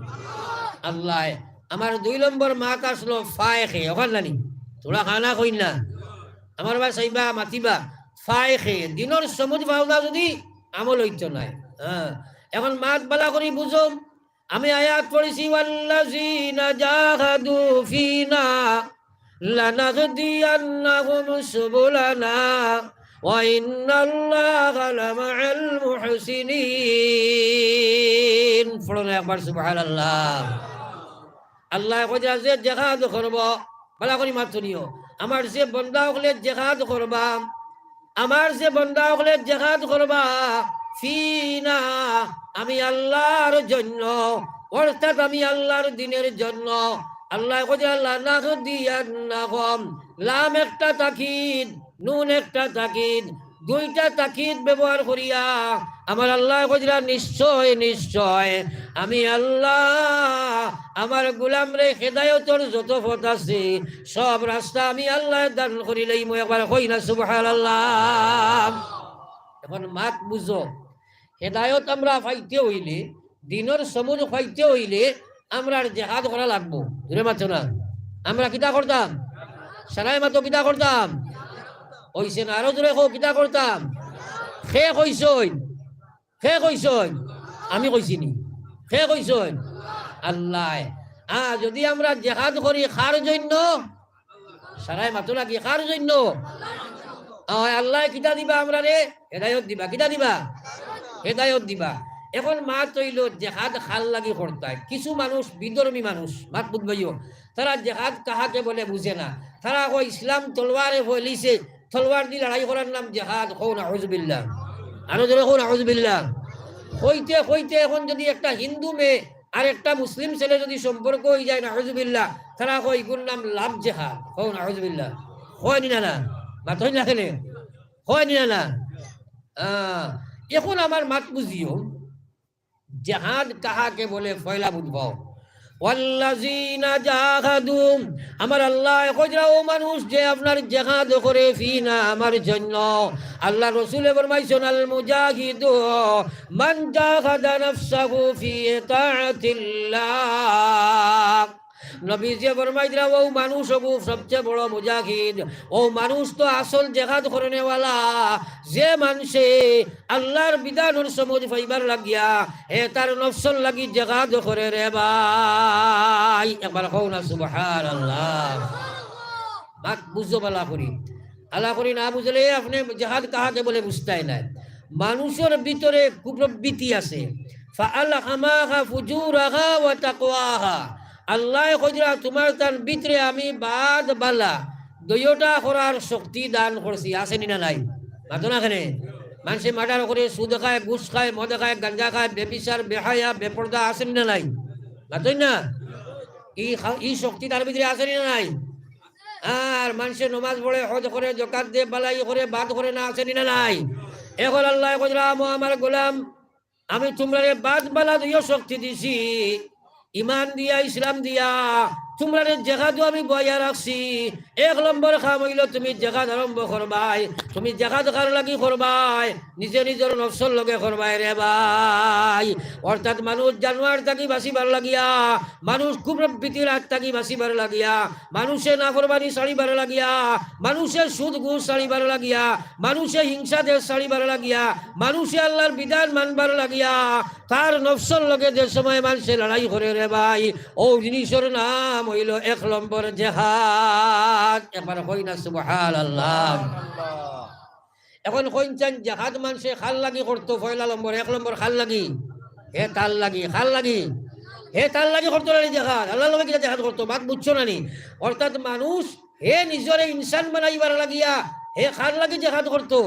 আল্লায়। আমার দুই নম্বর মাত আসলো ফায় কে, অখান নানি? থুড়া খানা কইন না। আমার বা চাইবা মাতিবা, ফায় কে। দিনর সমুজ পাওনা যদি আমল অইতো নায়। হ্যাঁ, এখন মাত বালা করি বুজো। আমি আয়াত পড়ছি, "ওয়াল্লাযীনা জাহাদু ফীনা লানাহদিয়ান্নাহুম সুবুলানা ওয়া ইন্নাল্লাহা লামাআল মুহসিনিন।" পড়ো না একবার সুবহানাল্লাহ। আল্লায় কইরা যে জেহাদ করবো, বালা করি মাতো নিও। আমার যে বন্দা অকলে জেহাদ করবা, আমার যে বন্দা অকলে জেহাদ করবা, ফিনা, আমি আল্লার জন্য, অর্থাৎ আমি আল্লার দিনর জন্য। আল্লায় কইরা লানাহদিয়ান্নাহুম, লাম একটা তাকিদ, নুন একটা তাকিদ, দুইটা তাকিদ ব্যবহার করিয়া আমার আল্লায় কইরা, নিশ্চয়, নিশ্চয় আমি আল্লাহ আমার গোলামরে হেদায়তর যত পথ আছে, সব রাস্তা আমি আল্লায় দান করিলাইমু। একবার কই না সুবহানাল্লাহ। এখন মাত বুজো, হেদায়ত আমরা পাইতে অইলে, দিনর সমুজ পাইতে অইলে, আমরার জেহাদ করা লাগবো। জোরে মাতো না। আমরা কিতা করতাম? সারায় মাতো, কিতা করতাম? অইছে না, আরো জোরে কও, কিতা করতাম? কে কইছইন? কে কইছইন? আমি কইছি নি? কে কইছইন? আল্লায়। আ, যদি আমরা জেহাদ করি কার জন্য? সারায় মাতো লাগি, কার জন্য? আ, আল্লায় কিতা দিবা আমরারে? হেদায়ত দিবা। কিতা দিবা? হেদায়ত দিবা। এখন মাত অইলো, জেহাদ কার লাগি করতায়? কিছু মানুষ, বিধর্মী মানুষ, মাত বুজবায়ও, তারা জেহাদ কাহাকে বলে বুঝে না। তারা কয়, "ইসলাম তলোয়ারে ফলিছে, তলোয়ার দি লড়াই করার নাম জেহাদ।" কও নাউজুবিল্লাহ। আরো জোরে কও নাউজুবিল্লাহ। কইতে কইতে এখন যদি একটা হিন্দু মেয়ে আর একটা মুসলিম ছেলে যদি সম্পর্ক অইযায়, নাউজুবিল্লাহ, তারা কয়, "ইগুর নাম লাভ জেহাদ।" কও নাউজুবিল্লাহ। কয় নি না, না? মাতইন না কেনে? কয় নি না, না? আ, এখন আমার মাত বুজিও, জেহাদ কাহাকে বলে পয়লা বুঝবাও। ওয়াল্লাযীনা জাহাদু, আমার আল্লায় কইরা অউ মানুষ যে আপনার জেহাদ করে ফিনা আমার জন্য। আল্লার রসুলে ফরমাইছইন, "আল মুজাহিদু মান জাহাদা নাফসাহু ফি তাআতিল্লাহ।" নবীজিয়ে ফরমাইরা, অউ মানুষ অগু সবচে বড় মুজাহিদ। অউ মানুষ তো আসল জেহাদ করনেওয়ালা, যে মানষে আল্লার বিধানর সমুজ পাইবার লাগিয়া হে তার নফসর লাগি জেহাদ করে রে ভাই। একবার কও না সুবহানাল্লাহ। মাত বুজো বালা করি। আলা করি না বুজলে আপনে জেহাদ কাহাকে বলে বুঝতায় নায়। মানুষর ভিতরে কুপ্রবৃত্তি আছে, فألهمها فجورها وتقواها। আল্লায় কইরা, তুমার তান ভিতরে আমি বাদ বালা দুইওটা করার শক্তি দান করছি, আছে নি না নাই? মাতো না কেনে? মানষে মার্ডার করে, সুদ খায়, ঘুষ খায়, মদ খায়, গাঞ্জা খায়, বেবিচার, বেহায়া, বেপর্দা, আছে নি না নাই? মাতইন না? ই খা-, ই শক্তি তার ভিতরে আছে নি না নাই? আর মানষে নমাজ পড়ে, হজ করে, জকাত দে, বালাই করে, বাদ করে না, আছে নি না নাই? এখন আল্লায় কইরা, ও আমার গোলাম, আমি তুমরারে বাদ বালা দুইও শক্তি দিছি, ইমান দিয়া, ইসলাম দিয়া, তুমরারে জেহাদও আমি বইয়া রাখছি। এক নম্বর কাম অইলো তুমি জেহাদ আরম্ভ করবায়। তুমি জেহাদ কার লাগি করবায়? নিজে নিজর নফসর লগে করবায় রে ভাই। অর্থাৎ মানুষ জানোয়ার থাকি বাঁচিবার লাগিয়া, মানুষ কুপ্রবৃত্তির আত থাকি বাঁচিবার লাগিয়া, মানুষে নাফরমানি ছাড়িবার লাগিয়া, মানুষে সুদ ঘুষ ছাড়িবার লাগিয়া, মানুষে হিংসা দেশ ছাড়িবার লাগিয়া, মানুষে আল্লার বিধান মানবার লাগিয়া, তার নফসর লগে যে সময় মানষে লড়াই করে রে ভাই, অউ জিনিসর নাম অইলো এক নম্বর জেহাদ। একবার কই না সুবহানাল্লাহ। এখন কইন চাইন জেহাদ মানষে কার লাগি করতো, পয়লা নম্বর, এক নম্বর কার লাগি? হে তার লাগি। কার লাগি? হে তার লাগি করতো না নি জেহাদ? আল্লার লগে কিতা জেহাদ করতো? মাত বুঝছো না নি? অর্থাৎ মানুষ হে নিজরে ইনসান বানাইবার লাগিয়া হে কার লাগি জেহাদ করতো?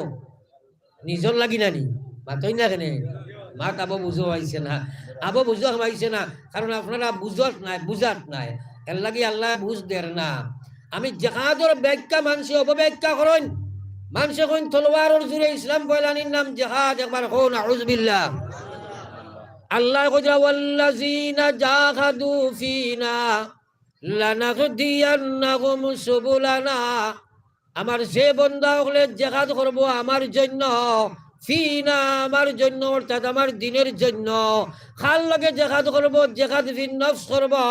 নিজর লাগি না নি? মাতইন না কেনে? মাত আবো বুঝো আইছে না, আবো বুঝো আইছে না, কারণ আপনারা বুঝত নায়, বুঝাত নায়, এর লাগি আল্লায় বুঝ দের না। আমি জেহাদর ব্যাখ্যা মানষে অপব্যাখ্যা করইন, মানষে কইন তলোয়ারর জোরে ইসলাম ফয়লানির নাম জেহাদ। একবার কও না, আউযুবিল্লাহ। আল্লায় কইরা, والذين جاهدوا فينا لنهدينهم سبلنا। আমার যে বন্দা অকলে জেহাদ করবো আমার জন্য, ফিনা, আমার জন্য, অর্থাৎ আমার দ্বীনর জন্য। কার লগে জেহাদ করবো? জেহাদ ফিন নফস করবো।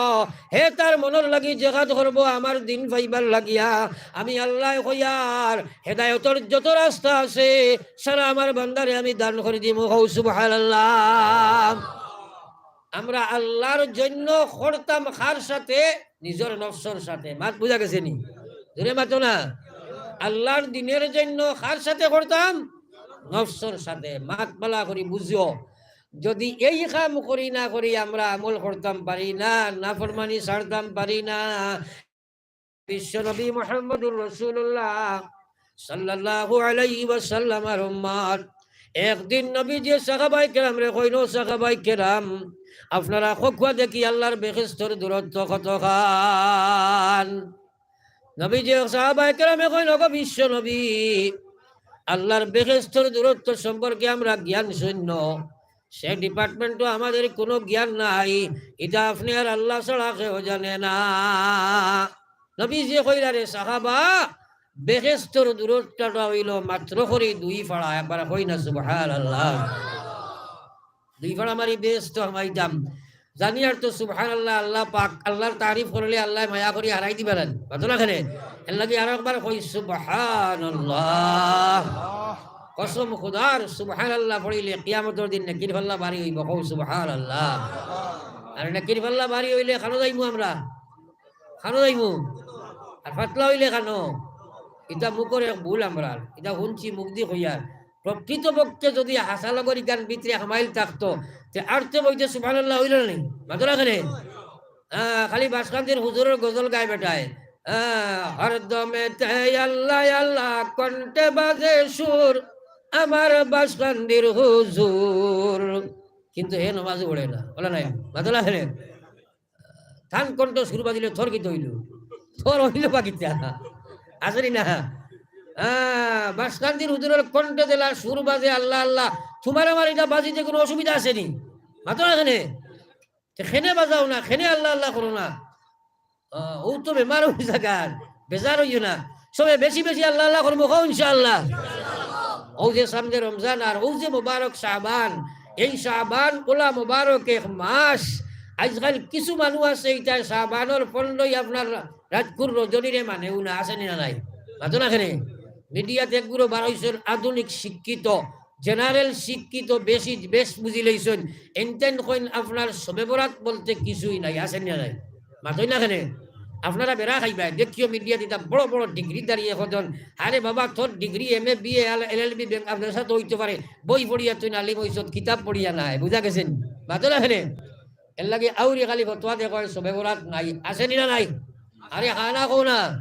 হে তার মনর লাগি জেহাদ করবো আমার দ্বীন পাইবার লাগিয়া। আমি আল্লায় কইয়ার হেদায়তর যত রাস্তা আছে সারা আমার বান্দারে আমি দান করি দিমু। কও সুবহানাল্লাহ। আমরা আল্লার জন্য করতাম কার সাথে? নিজর নফসর সাথে। মাত বুঝা গেছে নি? জোরে মাতো না। আল্লার দ্বীনর জন্য কার সাথে করতাম? নফসর সাথে। মাত বালা করি বুঝিও, যদি এই কাম করি না করি আমরা আমল করতাম পারি না, নাফরমানি ছাড়তাম পারি না, বিশ্বনবী মুহাম্মদুর রাসূলুল্লাহ সাল্লাল্লাহু আলাইহি ওয়াসাল্লামর উম্মত। একদিন নবীজিয়ে সাহাবায়ে কেরামরে কইন, সাহাবায়ে কেরাম, আপনারা কউক্কা দেখি আল্লার বেহেস্তর দূরত্ব কতখান? নবীজিয়ে সাহাবায়ে কেরামে কইন, ওগো বিশ্বনবী, আল্লার বেহেস্তর দূরত্ব সম্পর্কে আমরা জ্ঞান শূন্য। সে department-ও আমাদের কুনু জ্ঞান নাই, ইটা আপনে আর আল্লা ছাড়া কেউ জানে না। নবীজিয়ে কইরা, রে সাহাবা, বেহেস্তর দূরত্বটা অইলো মাত্র করি দুই ফাড়া। একবার কই না সুবহানাল্লাহ। দুই ফাড়া মারি বেহেস্তো হামাইতাম। জানি আর তো সুবহানাল্লাহ, আল্লা পাক, আল্লার তারিফ করলে আল্লায় মায়া করি হারাই দিবা না। মাতো না কেনে? এর লাগি আরো একবার কই সুবহানাল্লাহ। কসম খুদার, সুবহানাল্লাহ পড়িলে কিয়ামতর দিন নেকির পাল্লা ভারি অইবো। কও সুবহানাল্লাহ। আর নেকির পাল্লা ভারি অইলে কানো যাইমু আমরা? কানো যাইমু? আর পাতলা অইলে কানো? ইটা মুখর এক ভুল আমরার। ইটা হুনছি মুখদি কইয়ার। প্রকৃতপক্ষে যুদি হাছা লগর ইখান ভিতরে হামাইল থাকতো, তে আরতে বইতে সুবহানাল্লাহ অইলো না নি? মাতো না কেনে? হ্যাঁ, খালি বাসকান্দির হুজুরর গজল গায় বেটায়। হ্যাঁ, হরদমেতে আল্লা আল্লা কণ্ঠে বাজে সুর, আমার বাসকান্দির হুজুর। কিন্তু হে নমাজে পড়ে না, বলে নাই, মাতো না কেনে? তান কণ্ঠে সুর বাজিলে তোর কিতা অইলো? তোর অইলো বা কিতা? আছে নি না? হ্যাঁ, বাসকান্দির হুজুরর কণ্ঠে যেলা সুর বাজে আল্লা আল্লা, তুমার আমার ইটা বাজিতে কুনু অসুবিধা আছে নি? মাতো না কেনে? তে কেনে বাজাও না, কেনে আল্লা আল্লা করো না? আহ, অউ তো বেমার অই যাইগার, বেজার অইও না। সবে বেশি বেশি আল্লা আল্লা করমু, কও ইনশাআল্লাহ। অউ যে সামনে রমজান আর অউ যে মোবারক শাবান, এই শাবান অলা মোবারক এক মাস। আইজকাল কিছু মানুষ আছে, ইটায় শাবানর পনরোই আপনার রাতকুর রজনীরে মানেউ না, আছে নি না নাই? মাতো না কেনে? মিডিয়াত একগুলো বারইছইন আধুনিক শিক্ষিত, general শিক্ষিত, বেশি, বেশ বুঝিলাইছইন। এনতেন কইন আপনার শবে বরাত বলতে কিছুই নাই, আছে নি না নাই? মাতইন না কেনে? আপনারা বেড়া খাইবায়, দেখিও মিডিয়াত ইতা বড় বড় ডিগ্রিধারী অখন। আরে বাবা, তোর degree M A, B A, L L B, bank, আপনার সাথে অইতো পারে। বই পড়িয়া তুই আলিম অইছত, কিতাব পড়িয়া নায়, বুঝা গেছে নি? মাতো না কেনে? এরলাগি আউরি খালি ফতোয়া দেয় কয় শবে বরাত নাই, আছে নি না নাই? আরে হা না কও না।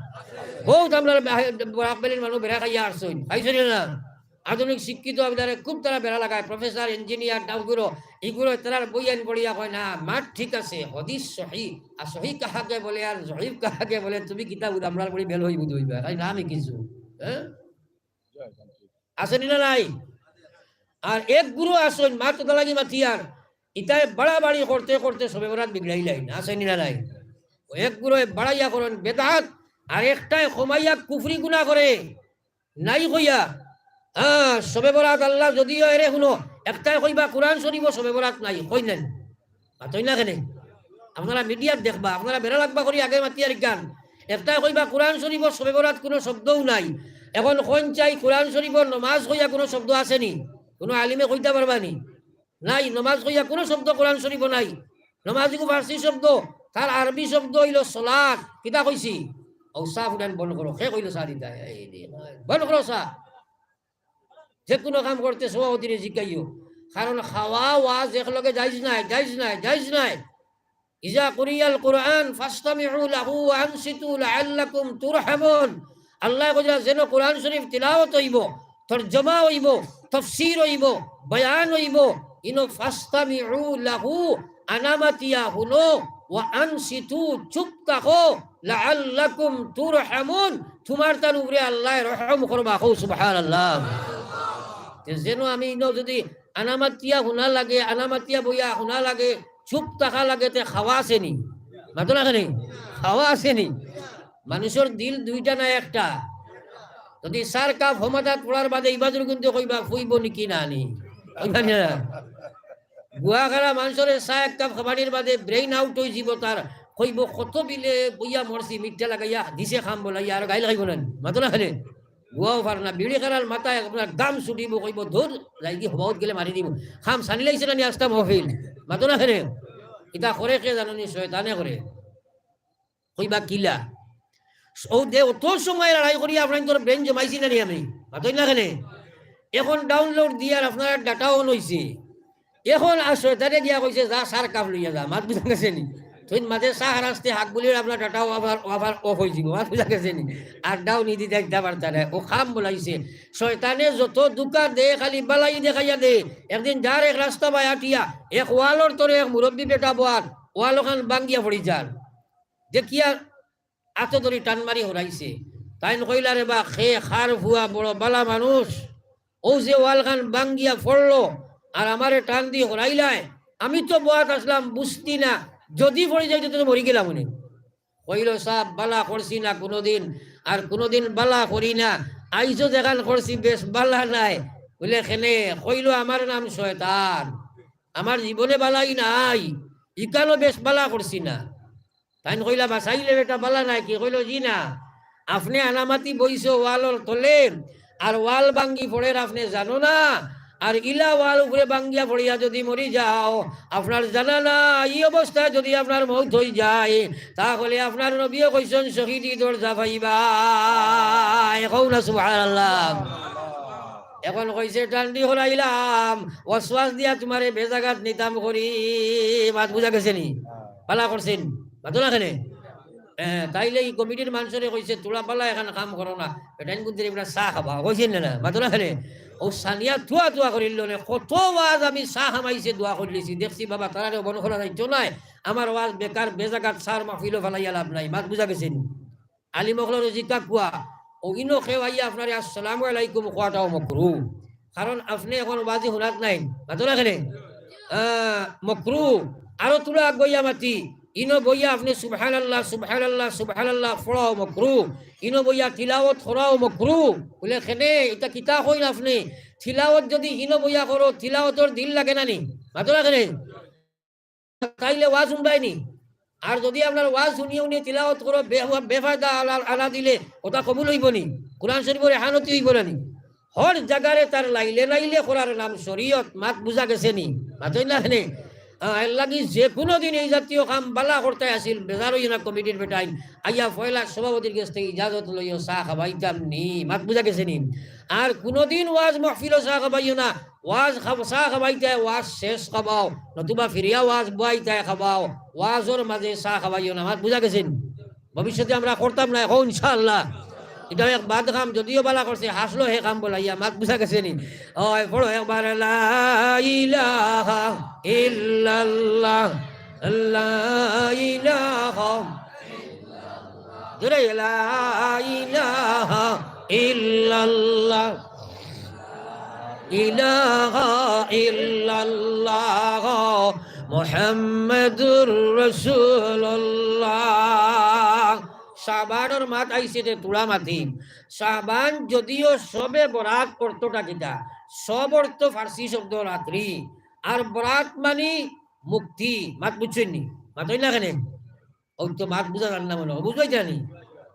বউত আমরার বে-, বরাক ভ্যালির মানুষ বেড়া খাইয়া আছইন, খাইছইন নি না? আধুনিক শিক্ষিত অইতারা খুব তারা বেড়া লাগায়, professor, engineer, ডাউগুরো, ইগুরো তারার বইয়ান পড়িয়া কয় না, মাত ঠিক আছে, হাদিস সহি, আর সহি কাহাকে বলে আর জয়ীফ কাহাকে বলে, তুমি কিতা বুঝো, আমরার পড়ি বেল হইব দুইবার, তাই না আমি কিছু, হ্যাঁ? আছে নি না নাই? আর এক গুরু আছইন, মাত কথা লাগি মাতিয়ার, ইতায় বাড়াবাড়ি করতে করতে শবে বরাত বিগড়াইলাইন, আছে নি না নাই? এক গুরু বাড়াইয়া করইন বেদাত, আর একটায় কমাইয়া কুফরি গুনা করে, নাই কইয়া। হ্যাঁ, শবে বরাত আল্লাহ যদিও এরে হুনো, একটায় কইবা কোরআন শরীফও শবে বরাত নাই, কই নাই? মাতইন না কেনে? আপনারা মিডিয়াত দেখবা, আপনারা বেড়া লাগবা করি আগে মাতিয়ার গান। একটায় কইবা কোরআন শরীফও শবে বরাত কুনু শব্দও নাই। এখন কইন চাই কোরআন শরীফর নমাজ কইয়া কুনু শব্দ আছে নি? কুনু আলিমে কইতা পারবা নি? নাই, নমাজ কইয়া কুনু শব্দ কোরআন শরীফো নাই। নমাজ ইগু ফার্সি শব্দ, তার আরবি শব্দ অইলো সলাত। কিতা কইছি? ও চা ফুটান বন্ধ করো। কে কইলো চা দিতা? এই দে, বন্ধ করো চা। যে কুনু কাম করতে সভাপতিরে জিকাইও, কারণ খাওয়া ওয়াজ একলগে জাইজ নায়, জাইজ নায়, জাইজ নায়। ইজা কুরিয়াল কুরআন ফাস্তামিউ লাহু ওয়া আনসিতু লাআল্লাকুম তুরহামুন। আল্লায় কইরা যেন কোরআন শরীফ তিলাওয়াত অইবো, তর্জমা অইবো, তাফসীর অইবো, বয়ান অইবো, ইনো ফাস্তামিউ লাহু, আনামাতিয়া হুনো, ওয়া আনসিতু, চুপ থাকো, লাআল্লাকুম তুরহামুন, তুমার তান উপরে আল্লায় রহম করবা। কও সুবহানাল্লাহ। তে যেন আমি ইনো যদি আনামাতিয়া হুনা লাগে, আনামাতিয়া বইয়া হুনা লাগে, চুপ থাকা লাগে, তে খাওয়া আছে নি? মাতো না কেনে? খাওয়া আছে নি? মানুষর দিল দুইটা না একটা? যদি চার কাপ হমাদাত পড়ার বাদে ইবাদুর কিন্তু কইবা, ফুইব নিকি না নি? কইবা না? গুয়া খারা মানুষরে চা এক কাপ খাবানির বাদে brain out অই যিবো তার, কইব কত বিলে বইয়া মরছি, মিঠা লাগাইয়া দিছে খাম বলাইয়া, আর গাইল খাইব না নি? মাতো না কেনে? গুয়াও পার না, বিড়ি খারার মাথায় আপনার গাম ছুটিব, কইব, "ধুর, যাইগি হবাউত গেলে মারি দিব।" খাম সানি লাইছে না নি আস্তা মহফিল? মাতো না কেনে? ইতা করে কে জানো নি? শয়তানে করে। কইবা কিলা? ও দে, অত সময় লড়াই করি আপনার তোর brain জমাইছি না নি আমি? মাতই না কেনে? এখন download দিয়ার আপনার data on অইছে। এখন আর শয়তানে গিয়া কইছে, "যা, চার কাপ লইয়া যা।" মাত বুঝা গেছে নি? তুই মাঝে চা হারাস্তে হাক বুলিয়ে আপনার data ও আবার, ও আবার off অই যিবো। মাত বুঝা গেছে নি? আর down ই দিতে দিতে পারতা না। ও খাম বলাইছে। শয়তানে যত ধুকা দে, খালি বালাই দেখাইয়া দে। একদিন যার এক রাস্তা বায় আটিয়া, এক ওয়ালর তরে এক মুরব্বী বেটা বওয়ার, ওয়াল ওখান ভাঙ্গিয়া পড়ি যার। দেখিয়া আতো ধরি টান মারি হরাইছে। তাইন কইলা, "রে বা, খে খার ফুয়া বড় বালা মানুষ, ও যে ওয়ালখান ভাঙ্গিয়া পড়লো আর আমারে টান দি হরাইলায়, আমি তো বওয়াত আসলাম, বুঝতি না, যদি পড়ি যাইতো তো মরি গেলাম অনে।" কইল, "সাব, বালা করছি না কুনুদিন, আর কুনুদিন বালা করি না, আইজও যেখান করছি বেশ বালা নায়।" বুলে, "কেনে?" কইল, "আমার নাম শয়তান, আমার জীবনে বালাই নাই, ইকানো বেশ বালা করছি না।" তাইন কইলা, "বাচাইলে বেটা বালা নায় কি?" কইল, "জি না, আপনে আনামাতি বইছো ওয়ালর তলে, আর ওয়াল ভাঙ্গি পড়ের আপনে জানো না, আর ইলা ওয়াল উপরে ভাঙ্গিয়া পড়িয়া যদি মরি যাও, আপনার জানা না, ই অবস্থায় যদি আপনার মউত অই যায়, তাহলে আপনার নবীয়ে কইছইন শহীদি দরজা পাইবা।" কও না সুবহানাল্লাহ। এখন কইছে, "টান দি হরাইলাম, ওয়াসওয়াস দিয়া তুমারে বেজাগাত নিতাম করি।" মাত বুঝা গেছে নি? বালা করছেন, মাতো না কেনে? হ্যাঁ, তাইলে ই কমিটির মানষরে কইছে, "তোরা বালা এখান কাম করো না, বেটাইন কুন্দির এবার চা খাবা।" কইছেন না, না? মাতো না কেনে? ও সানিয়া তুয়া তুয়া করিল নে, কত ওয়াজ আমি চা খামাইছে, দোয়া করিলিছি, দেখছি বাবা, তারারে বন করা যাইতো নায়, আমার ওয়াজ বেকার, বেজাগাত, চার মাহফিলও ফালাইয়া লাভ নাই। মাত বুঝা গেছে নি? আলিম অকলরে জিকা কুয়া, ও ইনো কেউ আইয়া আপনারে আসসালামু আলাইকুম কওয়াটাও মকরু। কারণ আপনে এখন ওয়াজি হুনাত নাইন, মাতো না কেনে? আহ, মকরু। আরো তুলা আগ বইয়া মাতি, ইনো বইয়া আপনে সুবহানাল্লাহ, সুবহানাল্লাহ, সুবহানাল্লাহ পড়াও মকরু। ইনো বইয়া তিলাওয়াত করাও মকরু। বুলে, "কেনে? ইতা কিতা কইন আপনে? তিলাওয়াত যদি ইনো বইয়া করো, তিলাওয়াতর দিল লাগে না নি?" মাতো না কেনে? তাইলে ওয়াজ হুনবায় নি। আর যদি আপনার ওয়াজ হুনিয়া হুনিয়া তিলাওয়াত করো, বে-, বেফায়দা আলা-, আলা দিলে, ওটা কবুল অইবো নি? কোরআন শরীফর এহানতি অইবো না নি? হর জাগারে তার লাইলে লাইলে করার নাম শরীয়ত, মাত বুঝা গেছে নি? মাতই না কেনে? হ্যাঁ, এর লাগি যে কোনো দিন এই জাতীয় কাম বালা করতে আসিল, বেজার অইও না কমিটির বেটাইন। আইয়া পয়লা সভাপতির গেছ থাকি ইজাজত লইও, চা খাবাইতাম নি, মাত বুঝা গেছে নি? আর কোনোদিন ওয়াজ মাহফিলো চা খাবাইও না। ওয়াজ খাব-, চা খাবাইতায়, ওয়াজ শেষ খাবাও, নতুবা ফিরিয়া ওয়াজ বওয়াইতায় খাবাও, ওয়াজর মাঝে চা খাবাইও না, মাত বুঝা গেছে নি? ভবিষ্যতে আমরা করতাম না, এখন ইনশাআল্লাহ। ইটা এক বাদ কাম, যদিও বালা করছে, হাসলো হে কাম বলাইয়া, মাত বুঝা গেছে নি? ওই পড়ো একবার, লা ইলাহা ইল্লাল্লাহ, লা ইলাহা, জোরে, লা ইলাহা ইল্লাল্লাহ, ইলাহা ইল্লাল্লাহ, মুহাম্মাদুর রাসূলুল্লাহ। শাবানর মাত আইছে যে তুলা মাতি। শাবান যদিও শবে বরাত অর্থটা কিতা? শব অর্থ ফার্সি শব্দ রাত্রি, আর বরাত মানি মুক্তি। মাত বুঝছইন নি? মাতইন না কেনে? ওই তো মাত বুঝা যার না মনে হয়, বুঝবাই জানি।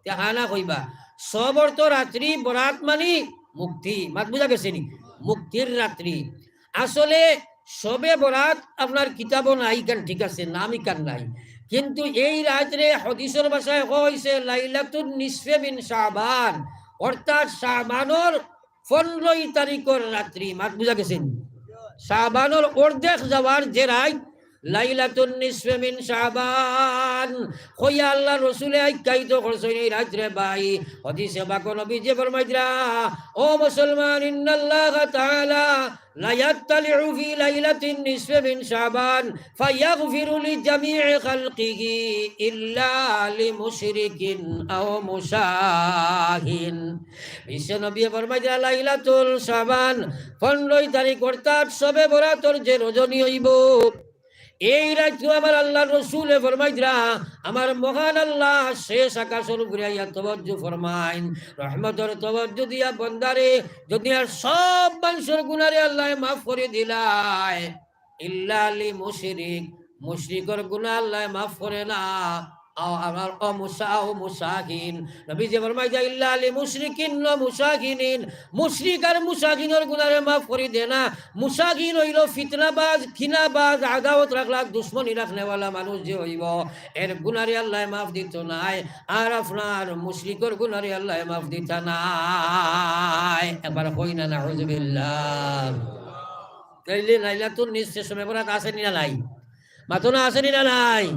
তে হা না কইবা। শব অর্থ রাত্রি, বরাত মানি মুক্তি। মাত বুঝা গেছে নি? মুক্তির রাত্রি। আসলে শবে বরাত আপনার কিতাবও নাই, ইখান ঠিক আছে, নাম ইখান নাই। কিন্তু এই রাত্রে হাদিসর ভাষায় কওয়া হইছে লাইলাতুন নিসফে মিন শাবান, অর্থাৎ শাবানর পনেরোই তারিখর রাত্রি। মাত বুঝা গেছে নি? শাবানর অর্ধেক যাওয়ার যে রাত, লাইলাতুন নিসফে মিন শাবান, কইয়া আল্লাহর রসুলে আখ্যায়িত করছইন এই রাত্রে ভাই। হাদিসে পাকো নবীজি ফরমাইতরা, ও মুসলমান, ইন্নাল্লাহা তাআলা লা ইয়াত্তালিউ ফি লাইলাতিন নিসফি মিন শাবান ফায়াগফিরু লিজামিই খালকিহি ইল্লা লিমুশরিকিন আও মুশাহিন। বিশ্ব নবী ফরমাইতরা, লাইলাতুল শাবান, পনেরোই তারিখ, অর্থাৎ শবে বরাতর যে রজনী অইবো, এই রাইতো আমার আল্লাহর রসুলে ফরমাইতরা, আমার মহান আল্লাহ শেষ আকাশর উপরে আইয়া তওয়াজ্জু ফরমাইন, রহমতর তওয়াজ্জু দিয়া বন্দারে দুনিয়ার সব মানষর গুনারে আল্লায় মাফ করি দিলায়, ইল্লা লি মুশরিক, মুশরিকর গুনা আল্লায় মাফ করে না। আও আমার অমুসা-, আও মুসাহিন। নবীজি ফরমাইতরা, ইল্লা লি মুশরিকিন ওয়া মুসাহিনিন। মুশরিক আর মুসাহিনর গুনারে মাফ করি দে না। মুসাহিন অইলো ফিতনাবাজ, কিনাবাজ, আদাওত রাখলা, দুশমনি রাখনেওয়ালা মানুষ যে অইবো, এর গুনারে আল্লায় মাফ দিতো নায়। আর আপনার মুশরিকর গুনারে আল্লায় মাফ দিতা নায়। একবার কই না, নাউজুবিল্লাহ। তাইলে লাইলাতুন নিসফে শবে বরাত আছে নি না নাই? মাতো না, আছে নি না নাই?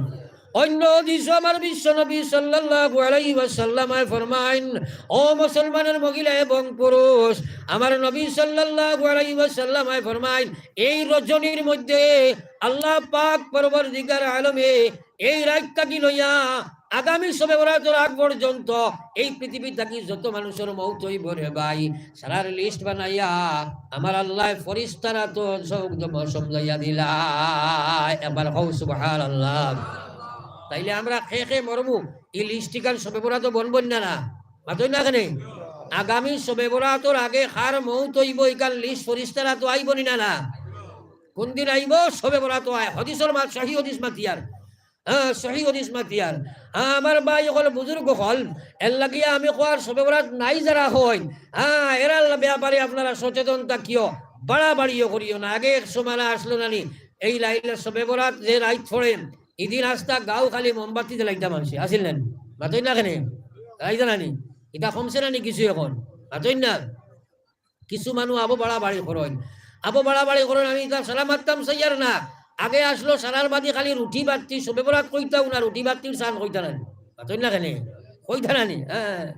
অন্য হাদিসো আমার বিশ্ব নবী সাল্লাল্লাহু আলাইহি ওয়াসাল্লামে ফরমাইন, ও মুসলমানের মহিলা এবং পুরুষ, আমার নবী সাল্লাল্লাহু আলাইহি ওয়াসাল্লামে ফরমাইন, এই রজনীর মধ্যে আল্লাহ পাক পরওয়ারদিগার আলমে এই রাইত থাকি লইয়া আগামী শবে বরাতর আগ পর্যন্ত এই পৃথিবী থাকি যত মানুষর মউত অইবো রে ভাই, সারার list বানাইয়া আমার আল্লায় ফিরিস্তার আতো সব সমঝাইয়া দিলা। একবার কও সুবহানাল্লাহ। তাইলে আমরা কে কে মরমু, ই list ইখান শবে বরাতো বনবো নি না? মাতইন না কেনে? আগামী শবে বরাতর আগে কার মউত অইবো, ইখান list ফিরিস্তার আতো আইবো নি না? কোন দিন আইবো? শবে বরাতো আয়। হাদিসর মাত, সহি হাদিস মাতিয়ার। হ্যাঁ, সহি হাদিস মাতিয়ার। হ্যাঁ, আমার ভাই অকল, বুজুর্গ অকল, এর লাগিয়া আমি কওয়ার শবে বরাত নাই যারা অইন, হ্যাঁ, এরার ব্যাপারে আপনারা সচেতন থাকিও, বাড়াবাড়িও করিও না। আগে এক জমানা আছলো না নি, এই লাইলা শবে বরাত যে রাইত পড়ে, ইদিন আস্তা গাঁও খালি মোমবাতি জ্বালাইতা মানষে, আছিল না নি? মাতইন না কেনে? জ্বালাইতা না নি? ইটা কমছে না নি কিছু এখন? মাতইন না? কিছু মানুষ আবো বাড়াবাড়ি করইন, আবো বাড়াবাড়ি করইন, আমি ইতা সারা মাততাম চাইয়ার না। আগে আছলো সারার বাদে খালি রুটি বাট্টি, শবে বরাত কইতাও না, রুটি বাট্টির চান কইতা না নি? মাতইন না কেনে? কইতা না নি? হ্যাঁ।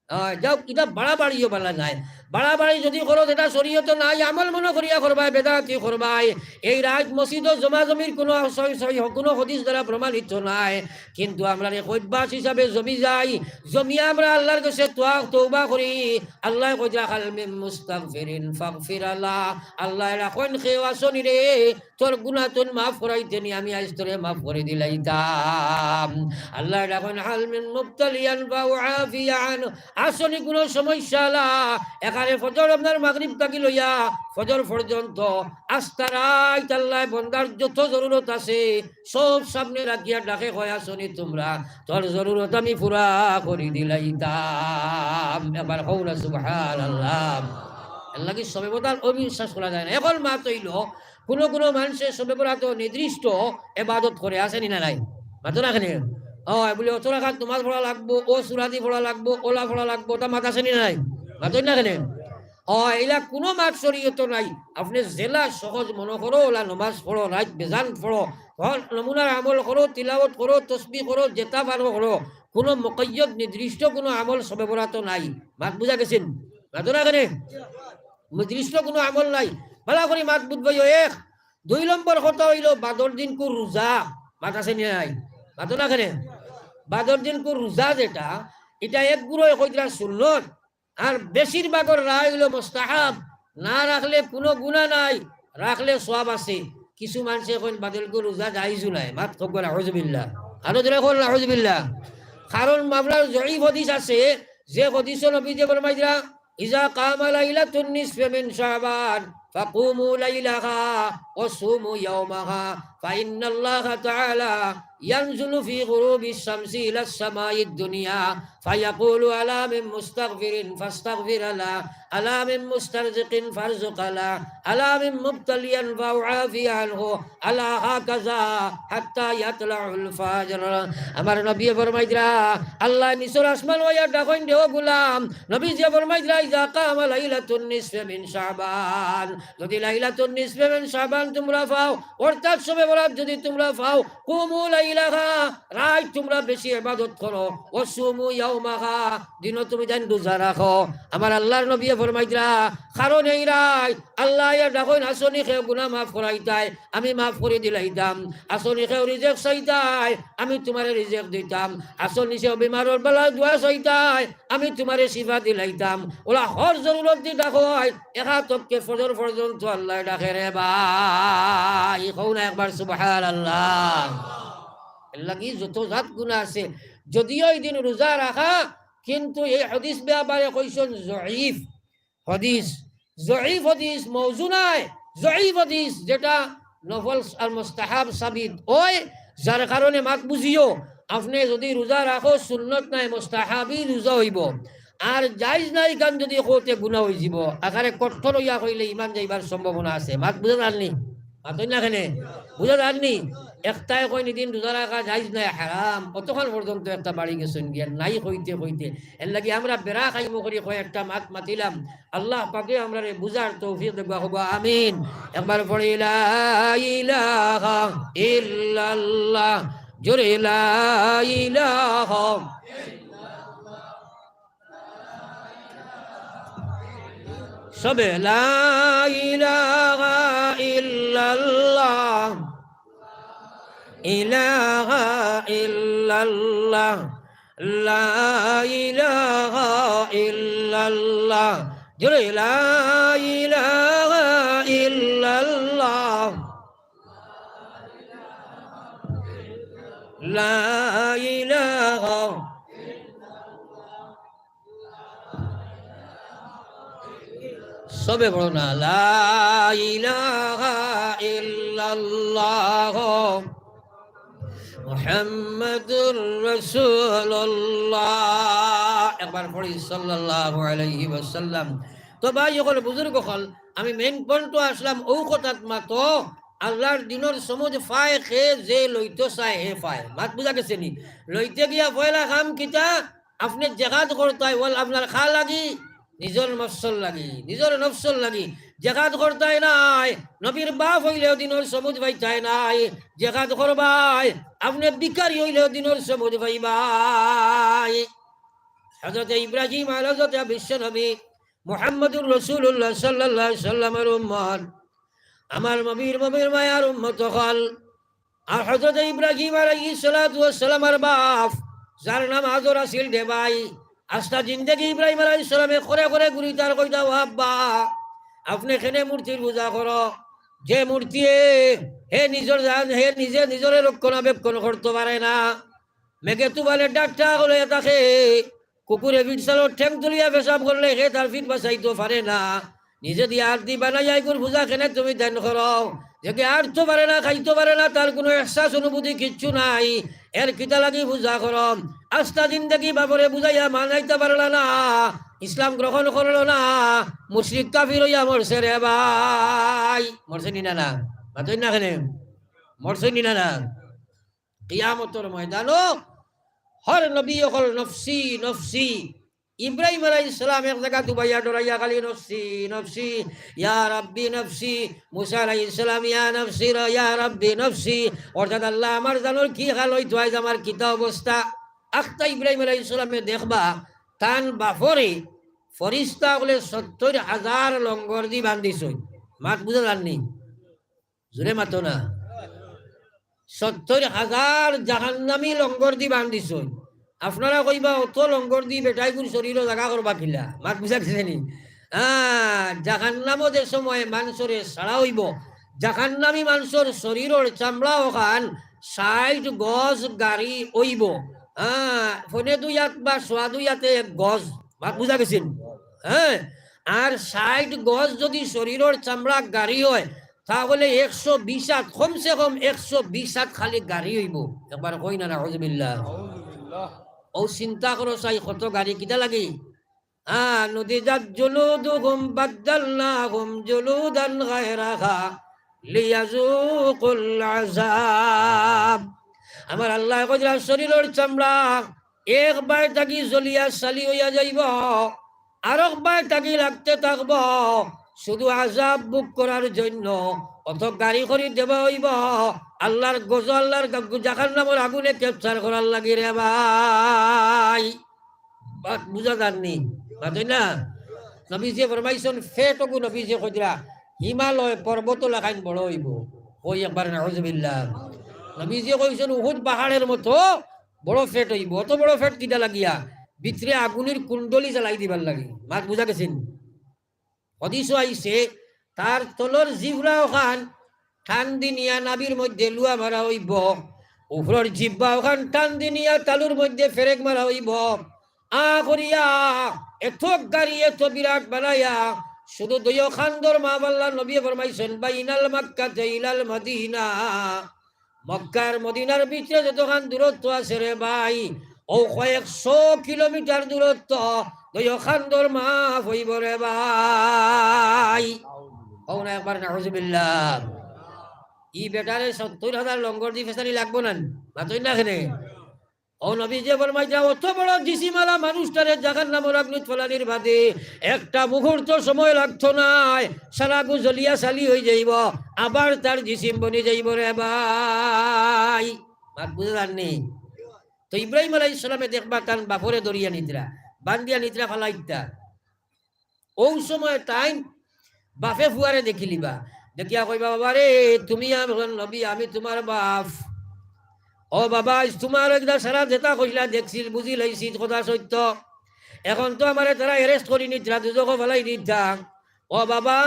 আহ, যাউক, ইটা বাড়াবাড়িও বালা নায়। বাড়াবাড়ি যদি করো, যেটা শরীয়তো নাই, আমল মনো করিয়া করবায়, বেদাতি করবায়। এই রাইত মসজিদো জমাজমির কোনো সহি, সহি, কোনো হাদিস দ্বারা প্রমাণিত নায়। কিন্তু আমরার এক অভ্যাস হিসাবে জমি যাই, জমিয়া আমরা আল্লাহর কাছে তোয়া-, তওবা করি। আল্লায় কইরা, "হাল মিন মুস্তাগফিরিন ফাগফির লাহ।" আল্লায় কইন, "কেউ আছো নি রে, তোর গুনা তুন মাফ করাইতে নি, আমি আইজ তোরে মাফ করি দিলাইতাম।" আল্লায় কইন, "হাল মিন মুবতালিয়ান ফাউআফিয়া আনহু।" আছো নি কোনো সমস্যা আলা? এখানে ফজর আপনার মাগরিব থাকি লইয়া ফজর পর্যন্ত আস্তা রাইত আল্লায় বন্দার যত জরুরত আছে, সব সামনে রাখিয়া ডাকে কয়, "আছো নি তুমরা? তোর জরুরত আমি পুরা করি দিলাইতাম।" একবার কও না সুবহানাল্লাহ। এর লাগি শবে বরাতর অবিশ্বাস করা যায় না। এখন মাত অইলো, কুনু কুনু মানষে শবে বরাতো নির্দিষ্ট এবাদত করে, আছে নি না নাই? মাতো না কেনে? অয়, বুলে অত রাকাত নমাজ পড়া লাগবো, অউ সুরাদি পড়া লাগবো, অলা পড়া লাগবো, অতা মাত আছে নি না নাই? মাতো না কেনে? অয়, ইলা কুনু মাত শরিয়তো নাই। আপনে যেলা সহজ মনো করো, অলা নমাজ পড়ো, রাইত বেজান পড়ো, হর নমুনার আমল করো, তিলাওত করো, তসবিহ করো, যেতা পারো করো। কুনু মুকাইয়দ নির্দিষ্ট কুনু আমল শবে বরাতো নাই। মাত বুজা গেছে নি? মাতো না কেনে? নির্দিষ্ট কুনু আমল নাই। ভালা করি মাত বুজবায়। এক, দুই নম্বর কথা অইলো বাদর দিনকুর রোজা। মাত আছে নি নাই? মাতো না কেনে? বাদর দিনকুর রোজা যেটা, ইটা এক গুরুয়ে কইতরা সুন্নত, আর বেশিরভাগর রায় অইলো মুস্তাহাব। না রাখলে কুনু গুনা নাই, রাখলে সওয়াব আছে। কিছু মানষে কইন বাদর দিনকুর রোজা জায়েজউ নায়। মাত কউক্কা, নাউজুবিল্লাহ। আরো জোরে কউক্কা, নাউজুবিল্লাহ। কারণ আপনার জয়ীফ হাদিস আছে, যে হাদিসো নবীজিয়ে ফরমাইতরা, إذا قام ليلة النصف من شعبان فقوموا ليلها وصوموا يومها، فإن الله تعالى ينزل في غروب الشمس إلى السماء الدنيا فيقول: ألا من مستغفر فاستغفر له، ألا من مسترزق فارزق له، ألا من مبتلى فأعافي عنه، ألا هكذا حتى يطلع الفجر. আমার নবীয়ে ফরমাইতরা, আল্লায় নিচর আসমান অইয়া ডাকইন দে, ও গোলাম। নবীজিয়ে ফরমাইতরা, إذا قام ليلة النصف من شعبان, যুদি লাইলাতুন নিসফে মিন শাবান তুমরা পাও, অর্থাৎ শবে বরাত যুদি তুমরা পাও, قوموا ليلها, রাইত তুমরা বেশি ইবাদত করো, وصوموا يومها, দিনো তুমি তাইন রোজা রাখো। আমার আল্লার নবীয়ে ফরমাইতরা, কারণ এই রাইত আল্লায় ডাকইন, আছো নি কেউ গুনা মাফ করাইতায়, আমি মাফ করি দিলাইতাম। আছো নি কেউ রিজেক চাইতায়, আমি তুমারে রিজেক দিতাম। আছো নি কেউ বিমারর বালা দোয়া চাইতায়, আমি তুমারে শিফা দিলাইতাম। অলা হর জরুরত দি ডাকইন, একা তককে ফজর পর্যন্ত আল্লায় ডাকে রে ভাই। কও না একবার সুবহানাল্লাহ। এরলাগি যত জাত গুনা আছে, যদিও ই দিন রোজা রাখা, কিন্তু এই হাদিস বেয়াবারে কইছইন জয়ীফ হাদিস, জয়ীফ হাদিস, মওজু নায়, জয়ীফ হাদিস, যেটা নফল আর মুস্তাহাব সাবিত অয়, যার কারণে মাত বুঝিও, আপনে যুদি রোজা রাখো, সুন্নত নায়, মুস্তাহাবি রোজা অইবো। আর জায়েজ নায়, ইখান যুদি কও তে গুনা অইযিবো। আকারে কঠোর অইয়া কইলে ইমান যাইবার সম্ভাবনা আছে। মাত বুঝা যারনি? মাতইন না কেনে? বুঝা যারনি? একটায় কইন, "ই দিন রোজা রাখা জায়েজ নায়, হারাম।" অতখান পর্যন্ত একটা বাড়ি গেছইন গিয়া, নাই কইতে কইতে। এরলাগি আমরা বেড়া খাইমু করি কয়েকটা মাত মাতিলাম। আল্লাহ পাকে আমরারে বুঝার তৌফিক দেউক্কা, কউক্কা আমিন। একবার পড়ি, লা ইলাহা ইল্লাল্লাহ, জোরে লা ইলাহা। সবে লা ইলাহা ইল্লাল্লাহ, ইলাহা ইল্লাল্লাহ, লা ইলাহা ইল্লাল্লাহ। জোরে লা ইলাহা ইল্লাল্লাহ। লা ইলাহা। সবে পড়ো না, লা ইলাহা ইল্লাল্লাহ মুহাম্মাদুর রাসূলুল্লাহ। একবার পড়ি, সাল্লাল্লাহু আলাইহি ওয়াসাল্লাম। তো ভাই অকল, বুজুর্গ অকল, আমি main point-ও আসলাম, অউ কথাত মাতো, আল্লার দিনর সমুজ পায় কে, যে লইতো চায় হে পায়। মাত বুঝা গেছে নি? লইতে গিয়া পয়লা কাম কিতা? আপনে জেহাদ করতায়, অউ আপনার কা লাগি? নিজর নফসর লাগি, নিজর নফসর লাগি। জেহাদ করতায় নায়, নবীর বাপ অইলেও দিনর সমুজ পাইতায় নায়। জেহাদ করবায়, আপনে ভিখারি অইলেও দিনর সমুজ পাইবায়। হযরতে ইব্রাহিম আল-, হযরতে বিশ্বনবী মুহাম্মাদুর রাসূলুল্লাহ সাল্লাল্লাহু আলাইহি ওয়াসাল্লামর উম্মত, আমার নবীর, নবীর মায়ার উম্মত অকল। আর হযরতে ইব্রাহিম আলাইহিস সালাতু ওয়াস সালামর বাপ, যার নাম আজর আছিল দে ভাই, আস্তা জিন্দেগি ইব্রাহিম আলাইহিস সালামে ঘরে ঘরে ঘুরিতা আর কইতা, "ও আব্বা, আপনে কেনে মূর্তির পূজা করো? যে মূর্তিয়ে হে নিজর জান, হে নিজে নিজরে রক্ষণাবেক্ষণ করতো পারে না।" মেঘে তুফানে ডাকটা করে থাকে, কুকুরে ফিটসালো ঠেং তুলিয়া পেশাব করলে হে তার ফিট বাচাইতো পারে না। নিজে দিয়া আত দি বানাইয়া ইগুর পূজা কেনে তুমি তাইন করো? যে কে আটতো পারে না, খাইতো পারে না, তার কুনু এহসাস অনুভূতি কিচ্ছু নাই, এর কিতা লাগি পূজা করো? আস্তা জিন্দেগি বাপরে বুঝাইয়া মানাইতা পারলা না, ইসলাম গ্রহণ করলো না, মুশরিক কাফির অইয়া মরছে রে ভাই। মরছে নি না, না? মাতইন না কেনে? মরছইন নি না না? কিয়ামতর ময়দানো হর নবী অকল নফসি নফসি। ইব্রাহিম আলাইহিস সালাম এক জাগাত উবাইয়া ডরাইয়া খালি নফসি নফসি, ইয়া রাব্বি নফসি। মুসা আলাইহিস সালাম ইয়া নফসি র-, ইয়া রাব্বি নফসি। অর্থাৎ আল্লাহ আমার জানর কি হাল অইতো আইজ, আমার কিতা অবস্থা। আখতা ইব্রাহিম আলাইহিস সালামে দেখবা তান বাফরে ফরিস্তা অকলে সত্তইর হাজার লঙ্গর দি বান্ধিছইন। মাত বুঝা যার নি? জোরে মাতো না। সত্তইর হাজার জাহান্নামী লঙ্গর দি বান্ধিছইন। আপনারা কইবা, "অত লঙ্গর দি বেটাইগুর শরীরো জাগা করবা কিলা?" মাত বুঝা গেছে নি? হ্যাঁ, জাহান্নামো যে সময় মানষরে ছাড়া অইবো, জাহান্নামী মানষর শরীরর চামড়া অখান ষাইট গজ গারি অইবো। হ্যাঁ, ফনে দুই আত বা সোয়া দুই আতে এক গজ। মাত বুঝা গেছে নি? হ্যাঁ, আর ষাইট গজ যদি শরীরর চামড়া গারি অয়, তাহলে একশো বিশ আত, কমসে কম একশো বিশ আত খালি গারি অইবো। একবার কই না, নাউজুবিল্লাহ। ও চিন্তা করো চাই, কত গারি কিতা লাগি? হ্যাঁ, নুদিজাত জুলুদুহুম বাদদালনাহুম জুলুদান গায়রাহা লিয়াযুকুল আযাব। আমার আল্লায় কইরা শরীরর চামড়া একবার থাকি জ্বলিয়া ছালি অইয়া যাইবো, আরকবার থাকি লাগতে থাকবো, শুধু আযাব ভোগ করার জন্য। অত গারি করি দেওয়া অইবো আল্লাহর গজব, আল্লাহর গা-, জাহান্নামর আগুনে capture করার লাগি রে ভাই। মাত বুঝা যার নি? মাতইন না? নবীজিয়ে ফরমাইছইন, ফেট অগু নবীজিয়ে কইরা হিমালয় পর্বত লাখান বড় অইবো। কই একবার নাউজুবিল্লাহ। নবীজিয়ে কইছইন, উহুদ পাহাড়র মতো বড় ফেট অইবো। অত বড় ফেট কিতা লাগিয়া? ভিতরে আগুনর কুণ্ডলী জ্বালাই দিবার লাগি। মাত বুঝা গেছে নি? হাদিসো আইছে, তার তলর জিভরা অখান টান দি নিয়া নাভির মধ্যে লুয়া মারা অইবো, উপরর জিব্বা অখান টান দি নিয়া তালুর মধ্যে ফেরেক মারা অইবো। আ করিয়া এত গারি, এত বিরাট বানাইয়া, শুধু দুইও খান্দর মাফ আল্লাহর নবীয়ে ফরমাইছইন, "বাইনাল মাক্কাতাইনাল মাদিনা।" মক্কার মদিনার ভিতরে যতখান দূরত্ব আছে রে ভাই, অউ কয়েকশো কিলোমিটার দূরত্ব, দুইও খান্দর মাফ অইবো রে ভাই। কও না একবার নাউজুবিল্লাহ। ই বেটারে সত্তইর হাজার লঙ্গর দি ফেছানি লাগবো না নি? মাতইন না কেনে? অউ নবীজিয়ে ফরমাইরা, অত বড় জিসিমআলা মানুষটারে জাহান্নামর আগুনিত ফালানির বাদে একটা মুহূর্ত সময় লাগতো নায়, সারাগু জ্বলিয়া ছালি অইযাইবো, আবার তার জিসিম বনি যাইবো রে ভাই। মাত বুঝা যার নি? তো ইব্রাহিম আলাইহিস সালামে দেখবা তান বাফরে ধরিয়া নিতরা, বান্ধিয়া নিতরা ফালাইতরা। অউ সময় তাইন বাফে ফুয়ারে দেখিলিবা, দেখিয়া কইবা, "বাবা রে, তুমি আমার নবী, আমি তুমার বাফ। ও বাবা, আইজ তুমার একদা সারা যেতা কইছলা দেখছি, বুঝিলাইছি, কথা সত্য। এখন তো আমারে তারা arrest করি নিতরা, দুজখো ফালাই দিতা। ও বাবা,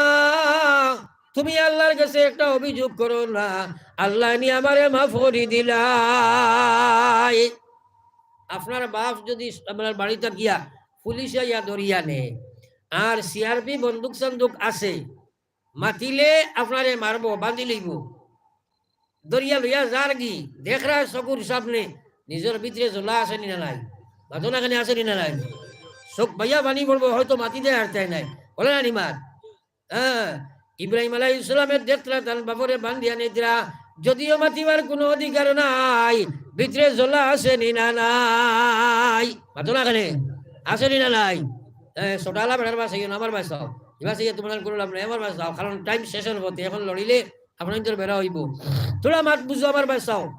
তুমি আল্লাহর গেছে একটা অভিযোগ করো না, আল্লায় নি আমারে মাফ করি দিলাই।" আপনার বাফ যদি আপনার বাড়িত গিয়া পুলিশে আইয়া ধরিয়া নেয়, আর সিআরপি বন্দুক সন্দুক আছে, মাতিলে আপনারে মারবো, বান্ধি লইবো। ধরিয়া লইয়া যারগি, দেখরা চকুর সামনে, নিজর ভিতরে জ্বলা আছে নি না নাই? মাতো না কেনে, আছে নি না নাই? চোখ বাইয়া পানি পড়বো, হয়তো মাতি দেয় আর তাই নাই। বলে না নি মাত? হ্যাঁ, ইব্রাহিম আলাইহিস সালামে দেখতরা তান বাফরে বান্ধিয়া নিতরা, যদিও মাতিবার কুনু অধিকার নাই, ভিতরে জ্বলা আছে নি না নাই? মাতো না কেনে? আছে নি না নাই? এ, ছোটালা বেটার বাসাইও না, আমার বাসাও। ইবা সাইয়া তুমার কুনু লাভ নাই, আমার বাসাও। কারণ time শেষর পথে, এখন লড়িলে আপনার বেড়া অইবো। থুড়া মাত বুঝো, আমার বাসাও।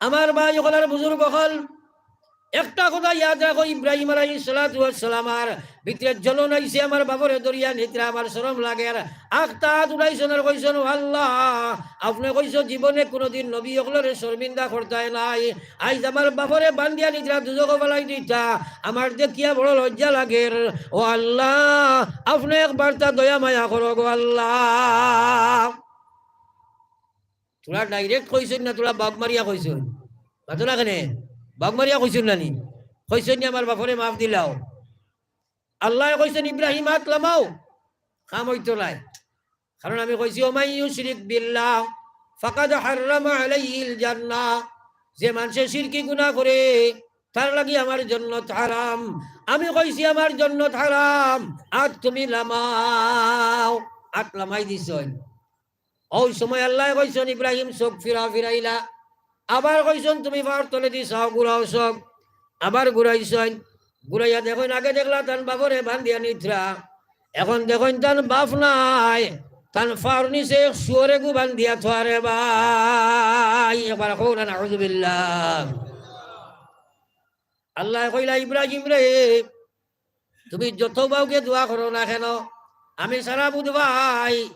আমার ভাই অকল আর বুজুর্গ অকল, একটা কথা ইয়াদ রাখো, ইব্রাহিম আলাইহিস সালাতু ওয়াস সালামর ভিতরে জ্বলন আইছে, আমার বাফরে ধরিয়া নিতরা, আমার শরম লাগের। আখতা আত উঠাইছইন আর কইছইন, "ও আল্লাহ, আপনে কইছো জীবনে কুনুদিন নবী অকলরে শরমিন্দা করতায় নায়। আইজ আমার বাফরে বান্ধিয়া নিতরা, দুজখো ফালাই দিতা, আমার দেখিয়া বড় লজ্জা লাগের। ও আল্লাহ, আপনে একবারতা দয়া মায়া করো গো আল্লাহ।" থুড়া direct কইছইন না, থুড়া বাগ মারিয়া কইছইন? মাতো না কেনে? বাগ মারিয়া কইছইন না নি? কইছইন নি, "আমার বাফরে মাফ দিলাও।" আল্লায় কইছইন, "ইব্রাহিম, আত লামাও, কাম অইতো নায়।" কারণ আমি কইছি, "ওমান ইউশরিক বিল্লাহ ফাকাদ হাররামা আলাইহিল জান্নাহ।" যে মানষে শিরকি গুনাহ করে, তার লাগি আমার জন্নত হারাম। আমি কইছি, "আমার জন্নত হারাম, আত তুমি লামাও।" আত লামাই দিছইন। অউ সময় আল্লায় কইছইন, ইব্রাহিম চউখ ফিরা ফিরাইলা। আবার কইছইন, তুমি পাওর তলেদি চাও, ঘুরাও চউখ। আবার ঘুরাইছইন। ঘুরাইয়া দেখইন, আগে দেখলা তান বাফরে বান্ধিয়া নিতরা। এখন দেখইন তান বাফ নাই, তান পাওর নিচে এক শুয়রেগু বান্ধিয়া থোয়ারে ভাই। একবার কও না, নাউজুবিল্লাহ। আল্লায় কইলা, ইব্রাহিম রে, তুমি যত বাউকে দোয়া করো না কেন, আমি সারা বুঝবাই।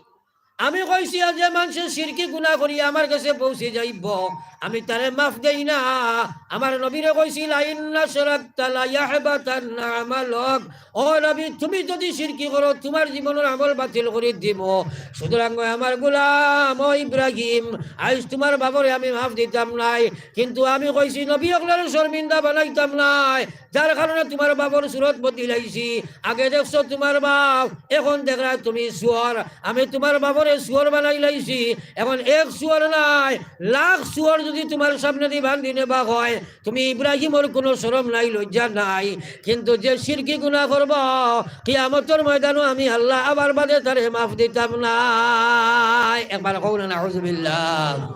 আমি কইছি, আর যে মানষে শিরকি গুনা করি আমার গেছে পৌঁছি যাইবো, আমি তারে মাফ দেই না। আমার নবীরে কইছি, "লাইন আশরাকতা লায়াহবাতান্না আমালুক।" ও নবী, তুমি যুদি শিরকি করো, তুমার জীবনর আমল বাতিল করি দিমু। সুতরাং, ও আমার গোলাম, ও ইব্রাহিম, আইজ তুমার বাফরে আমি মাফ দিতাম নায়, কিন্তু আমি কইছি, নবী অকলরে শরমিন্দা বানাইতাম নায়। যার কারণে তুমার বাফর সুরত বদলাইছি। আগে দেখছো তুমার বাফ, এখন দেখরায় তুমি শুয়র। আমি তুমার বাফরে শুয়র বানাইলাইছি। এখন এক শুয়র নায়, লাখ শুয়র যুদি তুমার সামনেদি বান্ধি নেওয়া অয়, তুমি ইব্রাহিমর কুনু শরম নাই, লজ্জা নাই। কিন্তু যে শিরকি গুনা করবো, কিয়ামতর ময়দানো আমি আল্লায় আবার বাদে তারে মাফ দিতাম নায়। একবার কও না, নাউজুবিল্লাহ।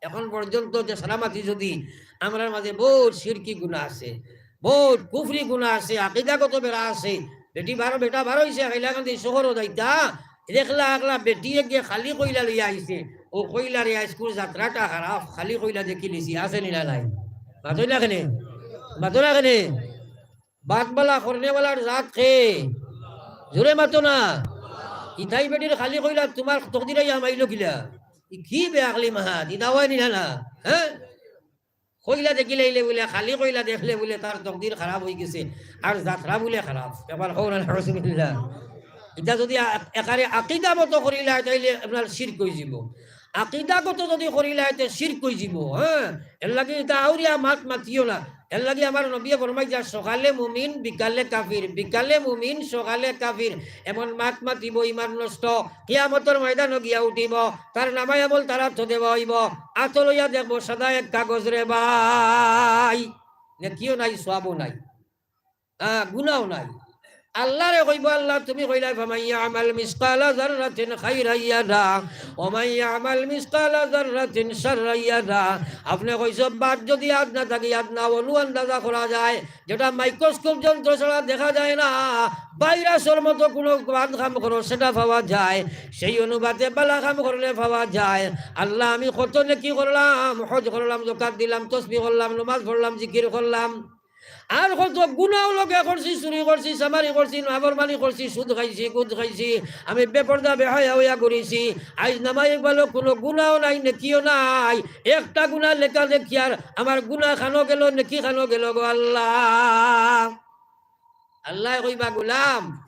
এখন পর্যন্ত যে সালামাতি যুদি আমরার মাঝে বউত শিরকি গুনা আছে, বউত কুফরি গুনা আছে, আকিদাগত বেড়া আছে। বেটি বারো, বেটা বারো অইছে, হাইলাকান্দি শহরো যাইতা, দেখলা একলা বেটি এগিয়ে খালি কইলা লইয়া আইছে। অউ কইলারে আইজকুর যাত্রাটা খারাপ, খালি কইলা দেখিলিছি, আছে নি না নাই? মাতো না কেনে? মাতো না কেনে? বাত বালা করনেওয়ালার জাত কে? জোরে মাতো না। ইতাই বেটির খালি কইলা, তুমার তকদির আইয়া হামাইলো কিলা? ই কি বেআকলি মাত, ই দাওয়াই নিলা না, হ্যাঁ? কইলা দেখিলাইলে বুলে, খালি কইলা দেখলে বুলে তার তকদির খারাপ অইগেছে, আর যাত্রা বুলে খারাপ। একবার কও না, নাউজুবিল্লাহ। ইটা যুদি আ-, একারে আকিদা মতো করিলায়, তাইলে আপনার শিরক অইযিবো। আকিদাগত যুদি করিলায়, তে শিরক অইযিবো, হ্যাঁ? এরলাগি ইতা আউরিয়া মাত মাতিও না। এরলাগি আমার নবীয়ে ফরমাইছইন, "সকালে মুমিন, বিকালে কাফির, বিকালে মুমিন, সকালে কাফির।" এমন মাত মাতিবো, ইমান নষ্ট, কিয়ামতর ময়দানো গিয়া উঠিবো, তার নামায় আমল তার আতো দেওয়া অইবো, আতো লইয়া দেখবো সাদা এক কাগজ রে ভাই, নেকিও নাই, সওয়াবও নাই, আহ, গুনাও নাই। আল্লারে কইবো, "আল্লাহ, তুমি কইলায়, ফামান ইয়ামাল মিসকালা যাররাতিন খাইরান ইয়ারা, ওয়া মান ইয়ামাল মিসকালা যাররাতিন শাররান ইয়ারা।" আপনে কইছো, বাদ যুদি আত না থাকি, আত না অনু আন্দাজা করা যায়, যেটা মাইক্রোস্কোপ যন্ত্র ছাড়া দেখা যায় না, ভাইরাসর মতো কুনু বাদ কাম করো, সেটা পাওয়া যায়। সেই অনুপাতে বালা কাম করলে পাওয়া যায়। আল্লাহ, আমি কত নেকি করলাম, হজ করলাম, যাকাত দিলাম, তসবিহ করলাম, নমাজ পড়লাম, জিকির করলাম, আর কত গুনাও লগে করছি, চুরি করছি, চামারি করছি, নাফরমানি করছি, সুদ খাইছি, ঘুষ খাইছি, আমি বেপর্দা বেহায়া অইয়া ঘুরিছি। আইজ নামায় ইকবালো কুনু গুনাও নাই, নেকিও নাই, একটা গুনা লেখা দেখিয়ার আমার গুনা খানো গেলো, নেকি খানো গেলো গো আল্লাহ। আল্লায় কইবা, "গোলাম,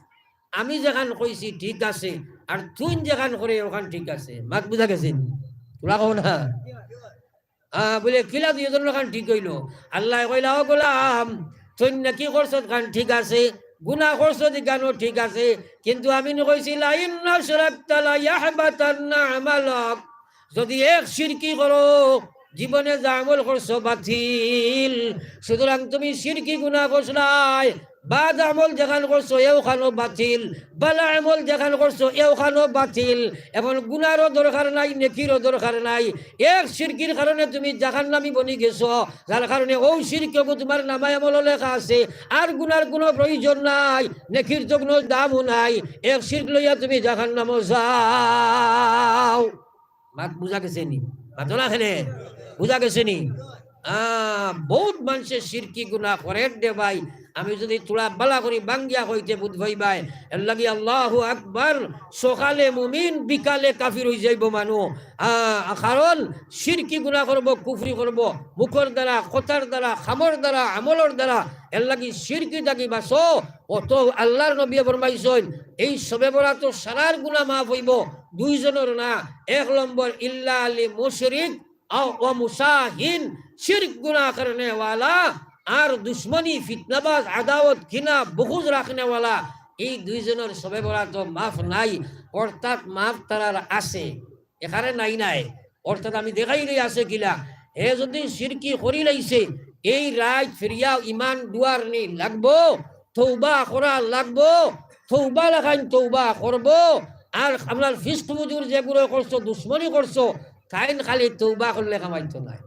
আমি যেখান কইছি ঠিক আছে, আর তুইন যেখান করে অখান ঠিক আছে।" মাত বুঝা গেছে নি? তোরা কও না। আহ, বুলে, "কিলা দুইজনর খান ঠিক অইলো?" আল্লায় কইলা, "ও গোলাম, তুইন নেকি করছত খান ঠিক আছে, গুনা করছত ইখানও ঠিক আছে, কিন্তু আমি নি কইছি, 'লাইন আশরাকতা লায়াহবাতান্না আমালুক।'" যুদি এক শিরকি করো, জীবনে যে আমল করছো বাতিল। সুতরাং তুমি শিরকি গুনা করছো নাই, বাদ আমল যেখান করছো এওখানও বাতিল, বালা আমল যেখান করছো এওখানও বাতিল। এখন গুনারও দরকার নাই, নেকিরও দরকার নাই। এক শিরকির কারণে তুমি জাহান্নামী বনি গেছো, যার কারণে অউ শিরকগু তুমার নামায় আমলো লেখা আছে। আর গুনার কুনু প্রয়োজন নাই, নেকির তো কুনু দামও নাই। এক শিরক লইয়া তুমি জাহান্নামো যাও। মাত বুঝা গেছে নি? মাতো না কেনে? বুঝা গেছে নি? আহ, বউত মানষে শিরকি গুনা করের দে ভাই। আমি যুদি থুড়া বালা করি ভাঙ্গিয়া কইতে বুঝ পাইবায়। এরলাগি আল্লাহু আকবার, সকালে মুমিন, বিকালে কাফির অইযাইবো মানুষ। আহ, কারণ শিরকি গুনা করবো, কুফরি করবো, মুখর দ্বারা, কথার দ্বারা, কামর দ্বারা, আমলর দ্বারা। এরলাগি শিরকি থাকি বাঁচো। অত আল্লার নবীয়ে ফরমাইছইন, এই শবে বরাতো সারার গুনা মাফ অইবো দুইজনর না। এক নম্বর, ইল্লা আলি মুশরিক আও ওয়া মুশাহিন, শিরক গুনা করনেওয়ালা আর দুশমনি, ফিতনাবাজ, আদাওয়াত, ঘিনা, বুগুজ রাখনেওয়ালা, এই দুইজনর শবে বরাতো মাফ নাই, অর্থাৎ মাফ তারার আছে, এখানে নাই নাই। অর্থাৎ আমি দেখাইরাম আছে কিলা, হে যুদি শিরকি করিলাইছে, এই রাইত ফিরিয়া ইমান দুয়ার নি লাগবো, তওবা করা লাগবো, তওবা লাখান তওবা করবো, আর আপনার ফিস্ক ফুজুর যেগুলো করছো, দুশমনি করছো, তাইন খালি তৌবা করলে কামাইতো নায়।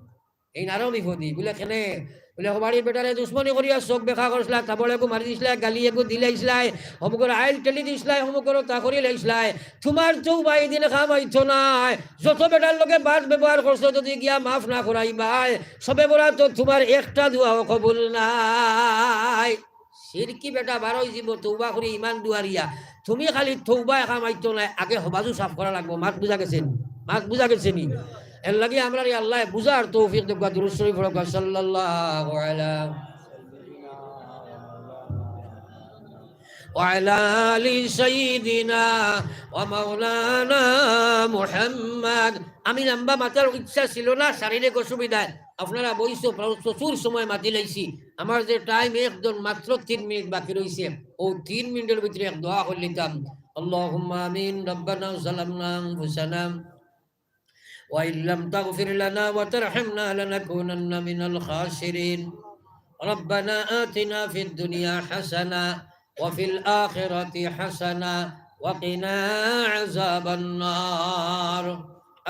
এইন আরো বিপদি। বুলে, "কেনে?" বুলে, "হবাড়ির বেটারে দুশমনি করিয়া চোখ বেকা করছিলায়, তাবড় এগু মারি দিছিলায়, গালি এগু দিলাইছিলায়, হমুকর আইল ঠেলি দিছিলায়, হমুকর তা করি লাইছিলায়। তুমার তৌবা ইদিন কামাইতো নায়। যত বেটার লগে বাদ ব্যবহার করছো, যদি গিয়া মাফ না করাইবায়, সবে বরাতো তুমার একটা দোয়াও কবুল নায়।" শিরকি বেটা বারোই যিবো তৌবা করি ইমান দুয়ারিয়া। তুমি খালি তৌবা কামাইতো নায়, আগে হবাজু সাফ করা লাগবো। মাত বুঝা গেছে নি? মাত বুঝা গেছে নি? এর লাগি আমরারে আল্লায় বুঝার তৌফিক দেউক্কা। দুরূদ শরীফ পড়উক্কা, সাল্লাল্লাহু আলা ওয়া আলা আলি সাইয়্যিদিনা ওয়া মাওলানা মুহাম্মদ। আমি লম্বা মাতার ইচ্ছা ছিল না, শারীরিক অসুবিধায়। আপনারা বইছো, প্র-, প্রচুর সময় মাতি লাইছি। আমার যে টাইম একজন মাত্র তিন মিনিট বাকি রইছে, অউ তিন মিনিটর ভিতরে এক দোয়া করিলিতাম। আল্লাহুম্মা আমিন। রব্বানা যালামনা আনফুসানা ওয়া ইল্লাম তাগফির লানা ওয়া তারহামনা লানাকুনান্না মিনাল খাসিরিন। রব্বানা আতিনা ফিদ দুনিয়া হাসানা وفي الآخرة حسنة وقنا عذاب النار.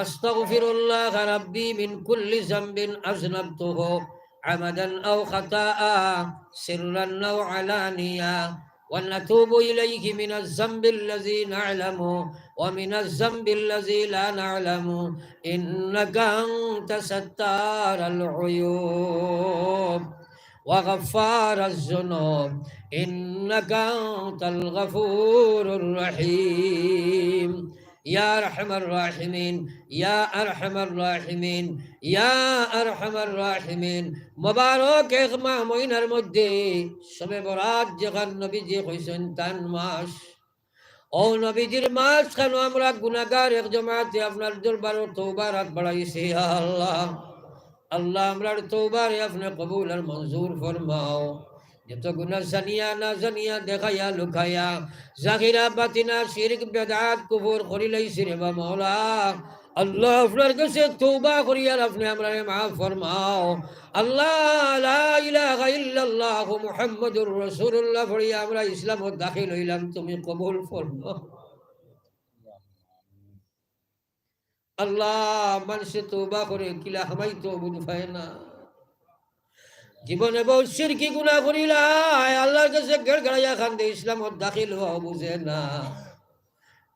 أستغفر الله ربي من كل ذنب أذنبته عمدا أو خطأ، سرا أو علانية، ونتوب إليه من الذنب الذي نعلم ومن الذنب الذي لا نعلم، إنك أنت ستار العيوب وغفار الذنوب، إنك أنت الغفور الرحيم. ইয়া আরহামার রাহিমিন, ইয়া আরহামার রাহিমিন, ইয়া আরহামার রাহিমিন। মোবারক এক মাহ মহিনার মধ্যে শবে বরাত যেখান নবীজি কইছইন তান মাস, অউ নবীজির মাঝখানো আমরা গুনাগার এক জমাতে আপনার দরবারো তওবার আত বাড়াইছি, ইয়া আল্লাহ। আল্লাহ, আমরার তওবারে আপনে কবুল আর মঞ্জুর ফরমাও। যত গুনা জানিয়া না জানিয়া, দেখাইয়া লুকাইয়া, জাহিরা বাতিনা, শিরক বেদাত কুফর করিলাইছি রে বা মওলা। আল্লাহ, আপনার কাছে তওবা করি আর আপনে আমরারে মাফ ফরমাও। আল্লাহ, লা ইলাহা ইল্লাল্লাহু মুহাম্মাদুর রাসূলুল্লাহ পড়িয়া আমরা ইসলামো দাখিল অইলাম, তুমি কবুল ফরমাও। আল্লাহ, মানষে তওবা করে কিলা হামাইতো বুঝ পায় না। জীবনে বউত শিরকি গুনা করিলায়, আল্লাহর কাছে গেড়গেড়াইয়া কান্দে, ইসলামো দাখিল অওয়াও বুঝে না।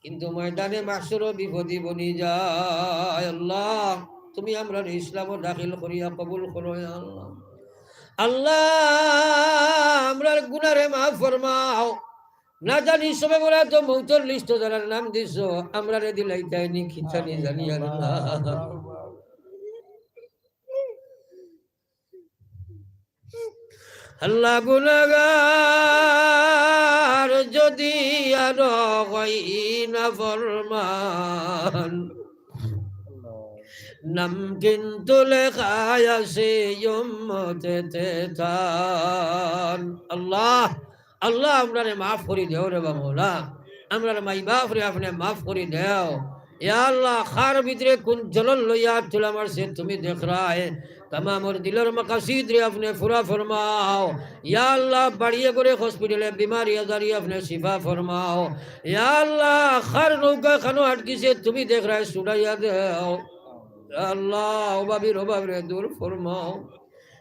কিন্তু ময়দানে মাহশরো বিপদি বনি যায়। আল্লাহ, তুমি আমরারে ইসলামো দাখিল করিয়া কবুল করো, ইয়া আল্লাহ। আল্লাহ, আমরার গুনারে মাফ ফরমাও। না জানি শবে বরাতো মউতর লিস্টো যারার নাম দিছো, আমরারে দিলাইতায় নি কিতা নি জানি আর না। আল্লাহ, গুনাগার যদি আরো হই না ফরমান, নাম কিন্তু লেখায় আছে উম্মতেতে তান। আল্লাহ, আল্লাহ, আমরারে মাফ করি দেও রে বা মওলা। আমরার মাই বাপরে আপনে মাফ করি দেও। ইয়া আল্লাহ, কার ভিতরে কুন জলন লইয়া তুলা মারছে তুমি দেখরায়। তামামর দিলর মাকাসিদরে আপনে পুরা ফরমাও। ইয়া আল্লাহ, বাড়িয়ে ঘরে হসপিটালে বিমারি আজারি আপনে শিফা ফরমাও। ইয়া আল্লাহ, কার নৌকা খানো আটকিছে তুমি দেখরায়, ছুটাইয়া দেও। ইয়া আল্লাহ, অভাবীর অভাবরে দূর ফরমাও।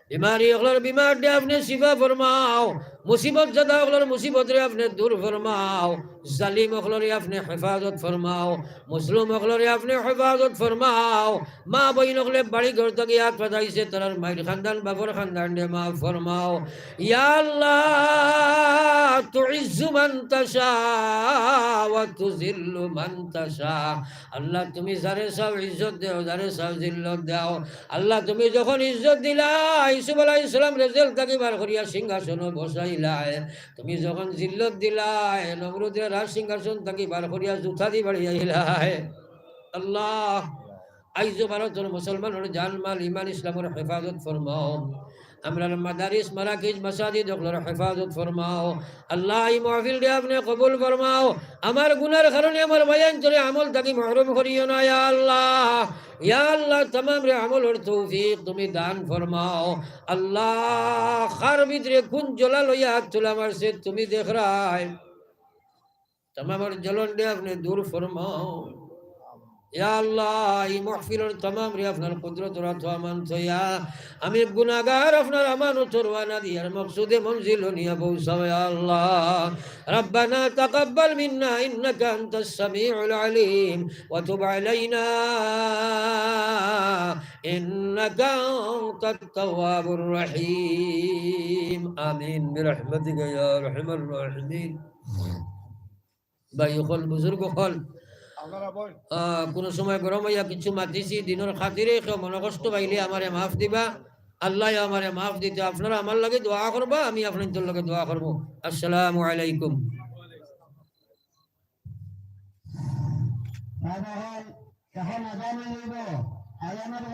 বিমারি অকলর বিমাররে আপনে শিফা ফরমাও, মুসিবত জাদা অকলর মুসিবতরে আপনে দূর ফরমাও, জালিম অকলরে আপনে হেফাজত ফরমাও, মজলুম অকলরে আপনে হেফাজত ফরমাও। মা বইন অকলে বাড়ি ঘর থাকি আত পাতাইছে, তারার মাইর খান্দান, বাপর খান্দানরে মাফ ফরমাও। ইয়া আল্লাহ, তুইজ্জু মান তাশা ওয়া তুজিল্লু মান তাশা। আল্লাহ, তুমি যারে চাও ইজ্জত দেও, যারে চাও জিল্লত দেও। আল্লাহ, তুমি যখন ইজ্জত দিলায়, ইউসুফ আলাইহিস সালামরে জেল থাকি বার করিয়া সিংহাসনো বসাইলায়, তুমি যখন জিল্লত দিলায়, নমরুদরে রাজ সিংহাসন থাকি বার করিয়া জুতা দি বাড়িয়াইলায়। আল্লাহ, আইজও ভারতর মুসলমানর জান, মাল, ইমান, ইসলামর হেফাজত ফরমাও। আমরার মাদারিস, মারাকিজ, মাসাজিদ অকলর হেফাজত ফরমাও। আল্লাহ, ই মাহফিলরে আপনে কবুল ফরমাও। আমার গুনার কারণে আমার ভাইয়াইন্তরে আমল থাকি মাহরুম করিও না, ইয়া আল্লাহ। ইয়া আল্লাহ, তামামরে আমলর তৌফিক তুমি দান ফরমাও। আল্লাহ, কার ভিতরে কুন জলা লইয়া আত তুলা মারছে তুমি দেখরায়। তামামর জ্বলন দিয়া আপনে দূর ফরমাও। ইয়া আল্লাহ, এই মাহফিলর তামামরে আপনার কুদরতর আতো আমানত থইয়া, আমি গুনাহগার আপনার আমানতো রওয়ানা দিয়ার মকসুদে মঞ্জিলো নিয়া পৌঁছাও, ইয়া আল্লাহ। ربنا تقبل منا إنك أنت السميع العليم وتب علينا إنك أنت التواب الرحيم. آمين برحمتك يا أرحم الراحمين. ভাই অকল, বুজুর্গ অকল, আহ, কুনু সময় গরম অইয়া কিছু মাতিছি, দিনর খাতিরে কেউ মনকষ্ট পাইলে আমারে মাফ দিবা। আল্লায় আমারে মাফ দিতা, আপনারা আমার লাগি দোয়া করবা, আমি আপনাইনতর লাগি দোয়া করমু। আসসালামু আলাইকুম। এখন আজান হইব, আজানের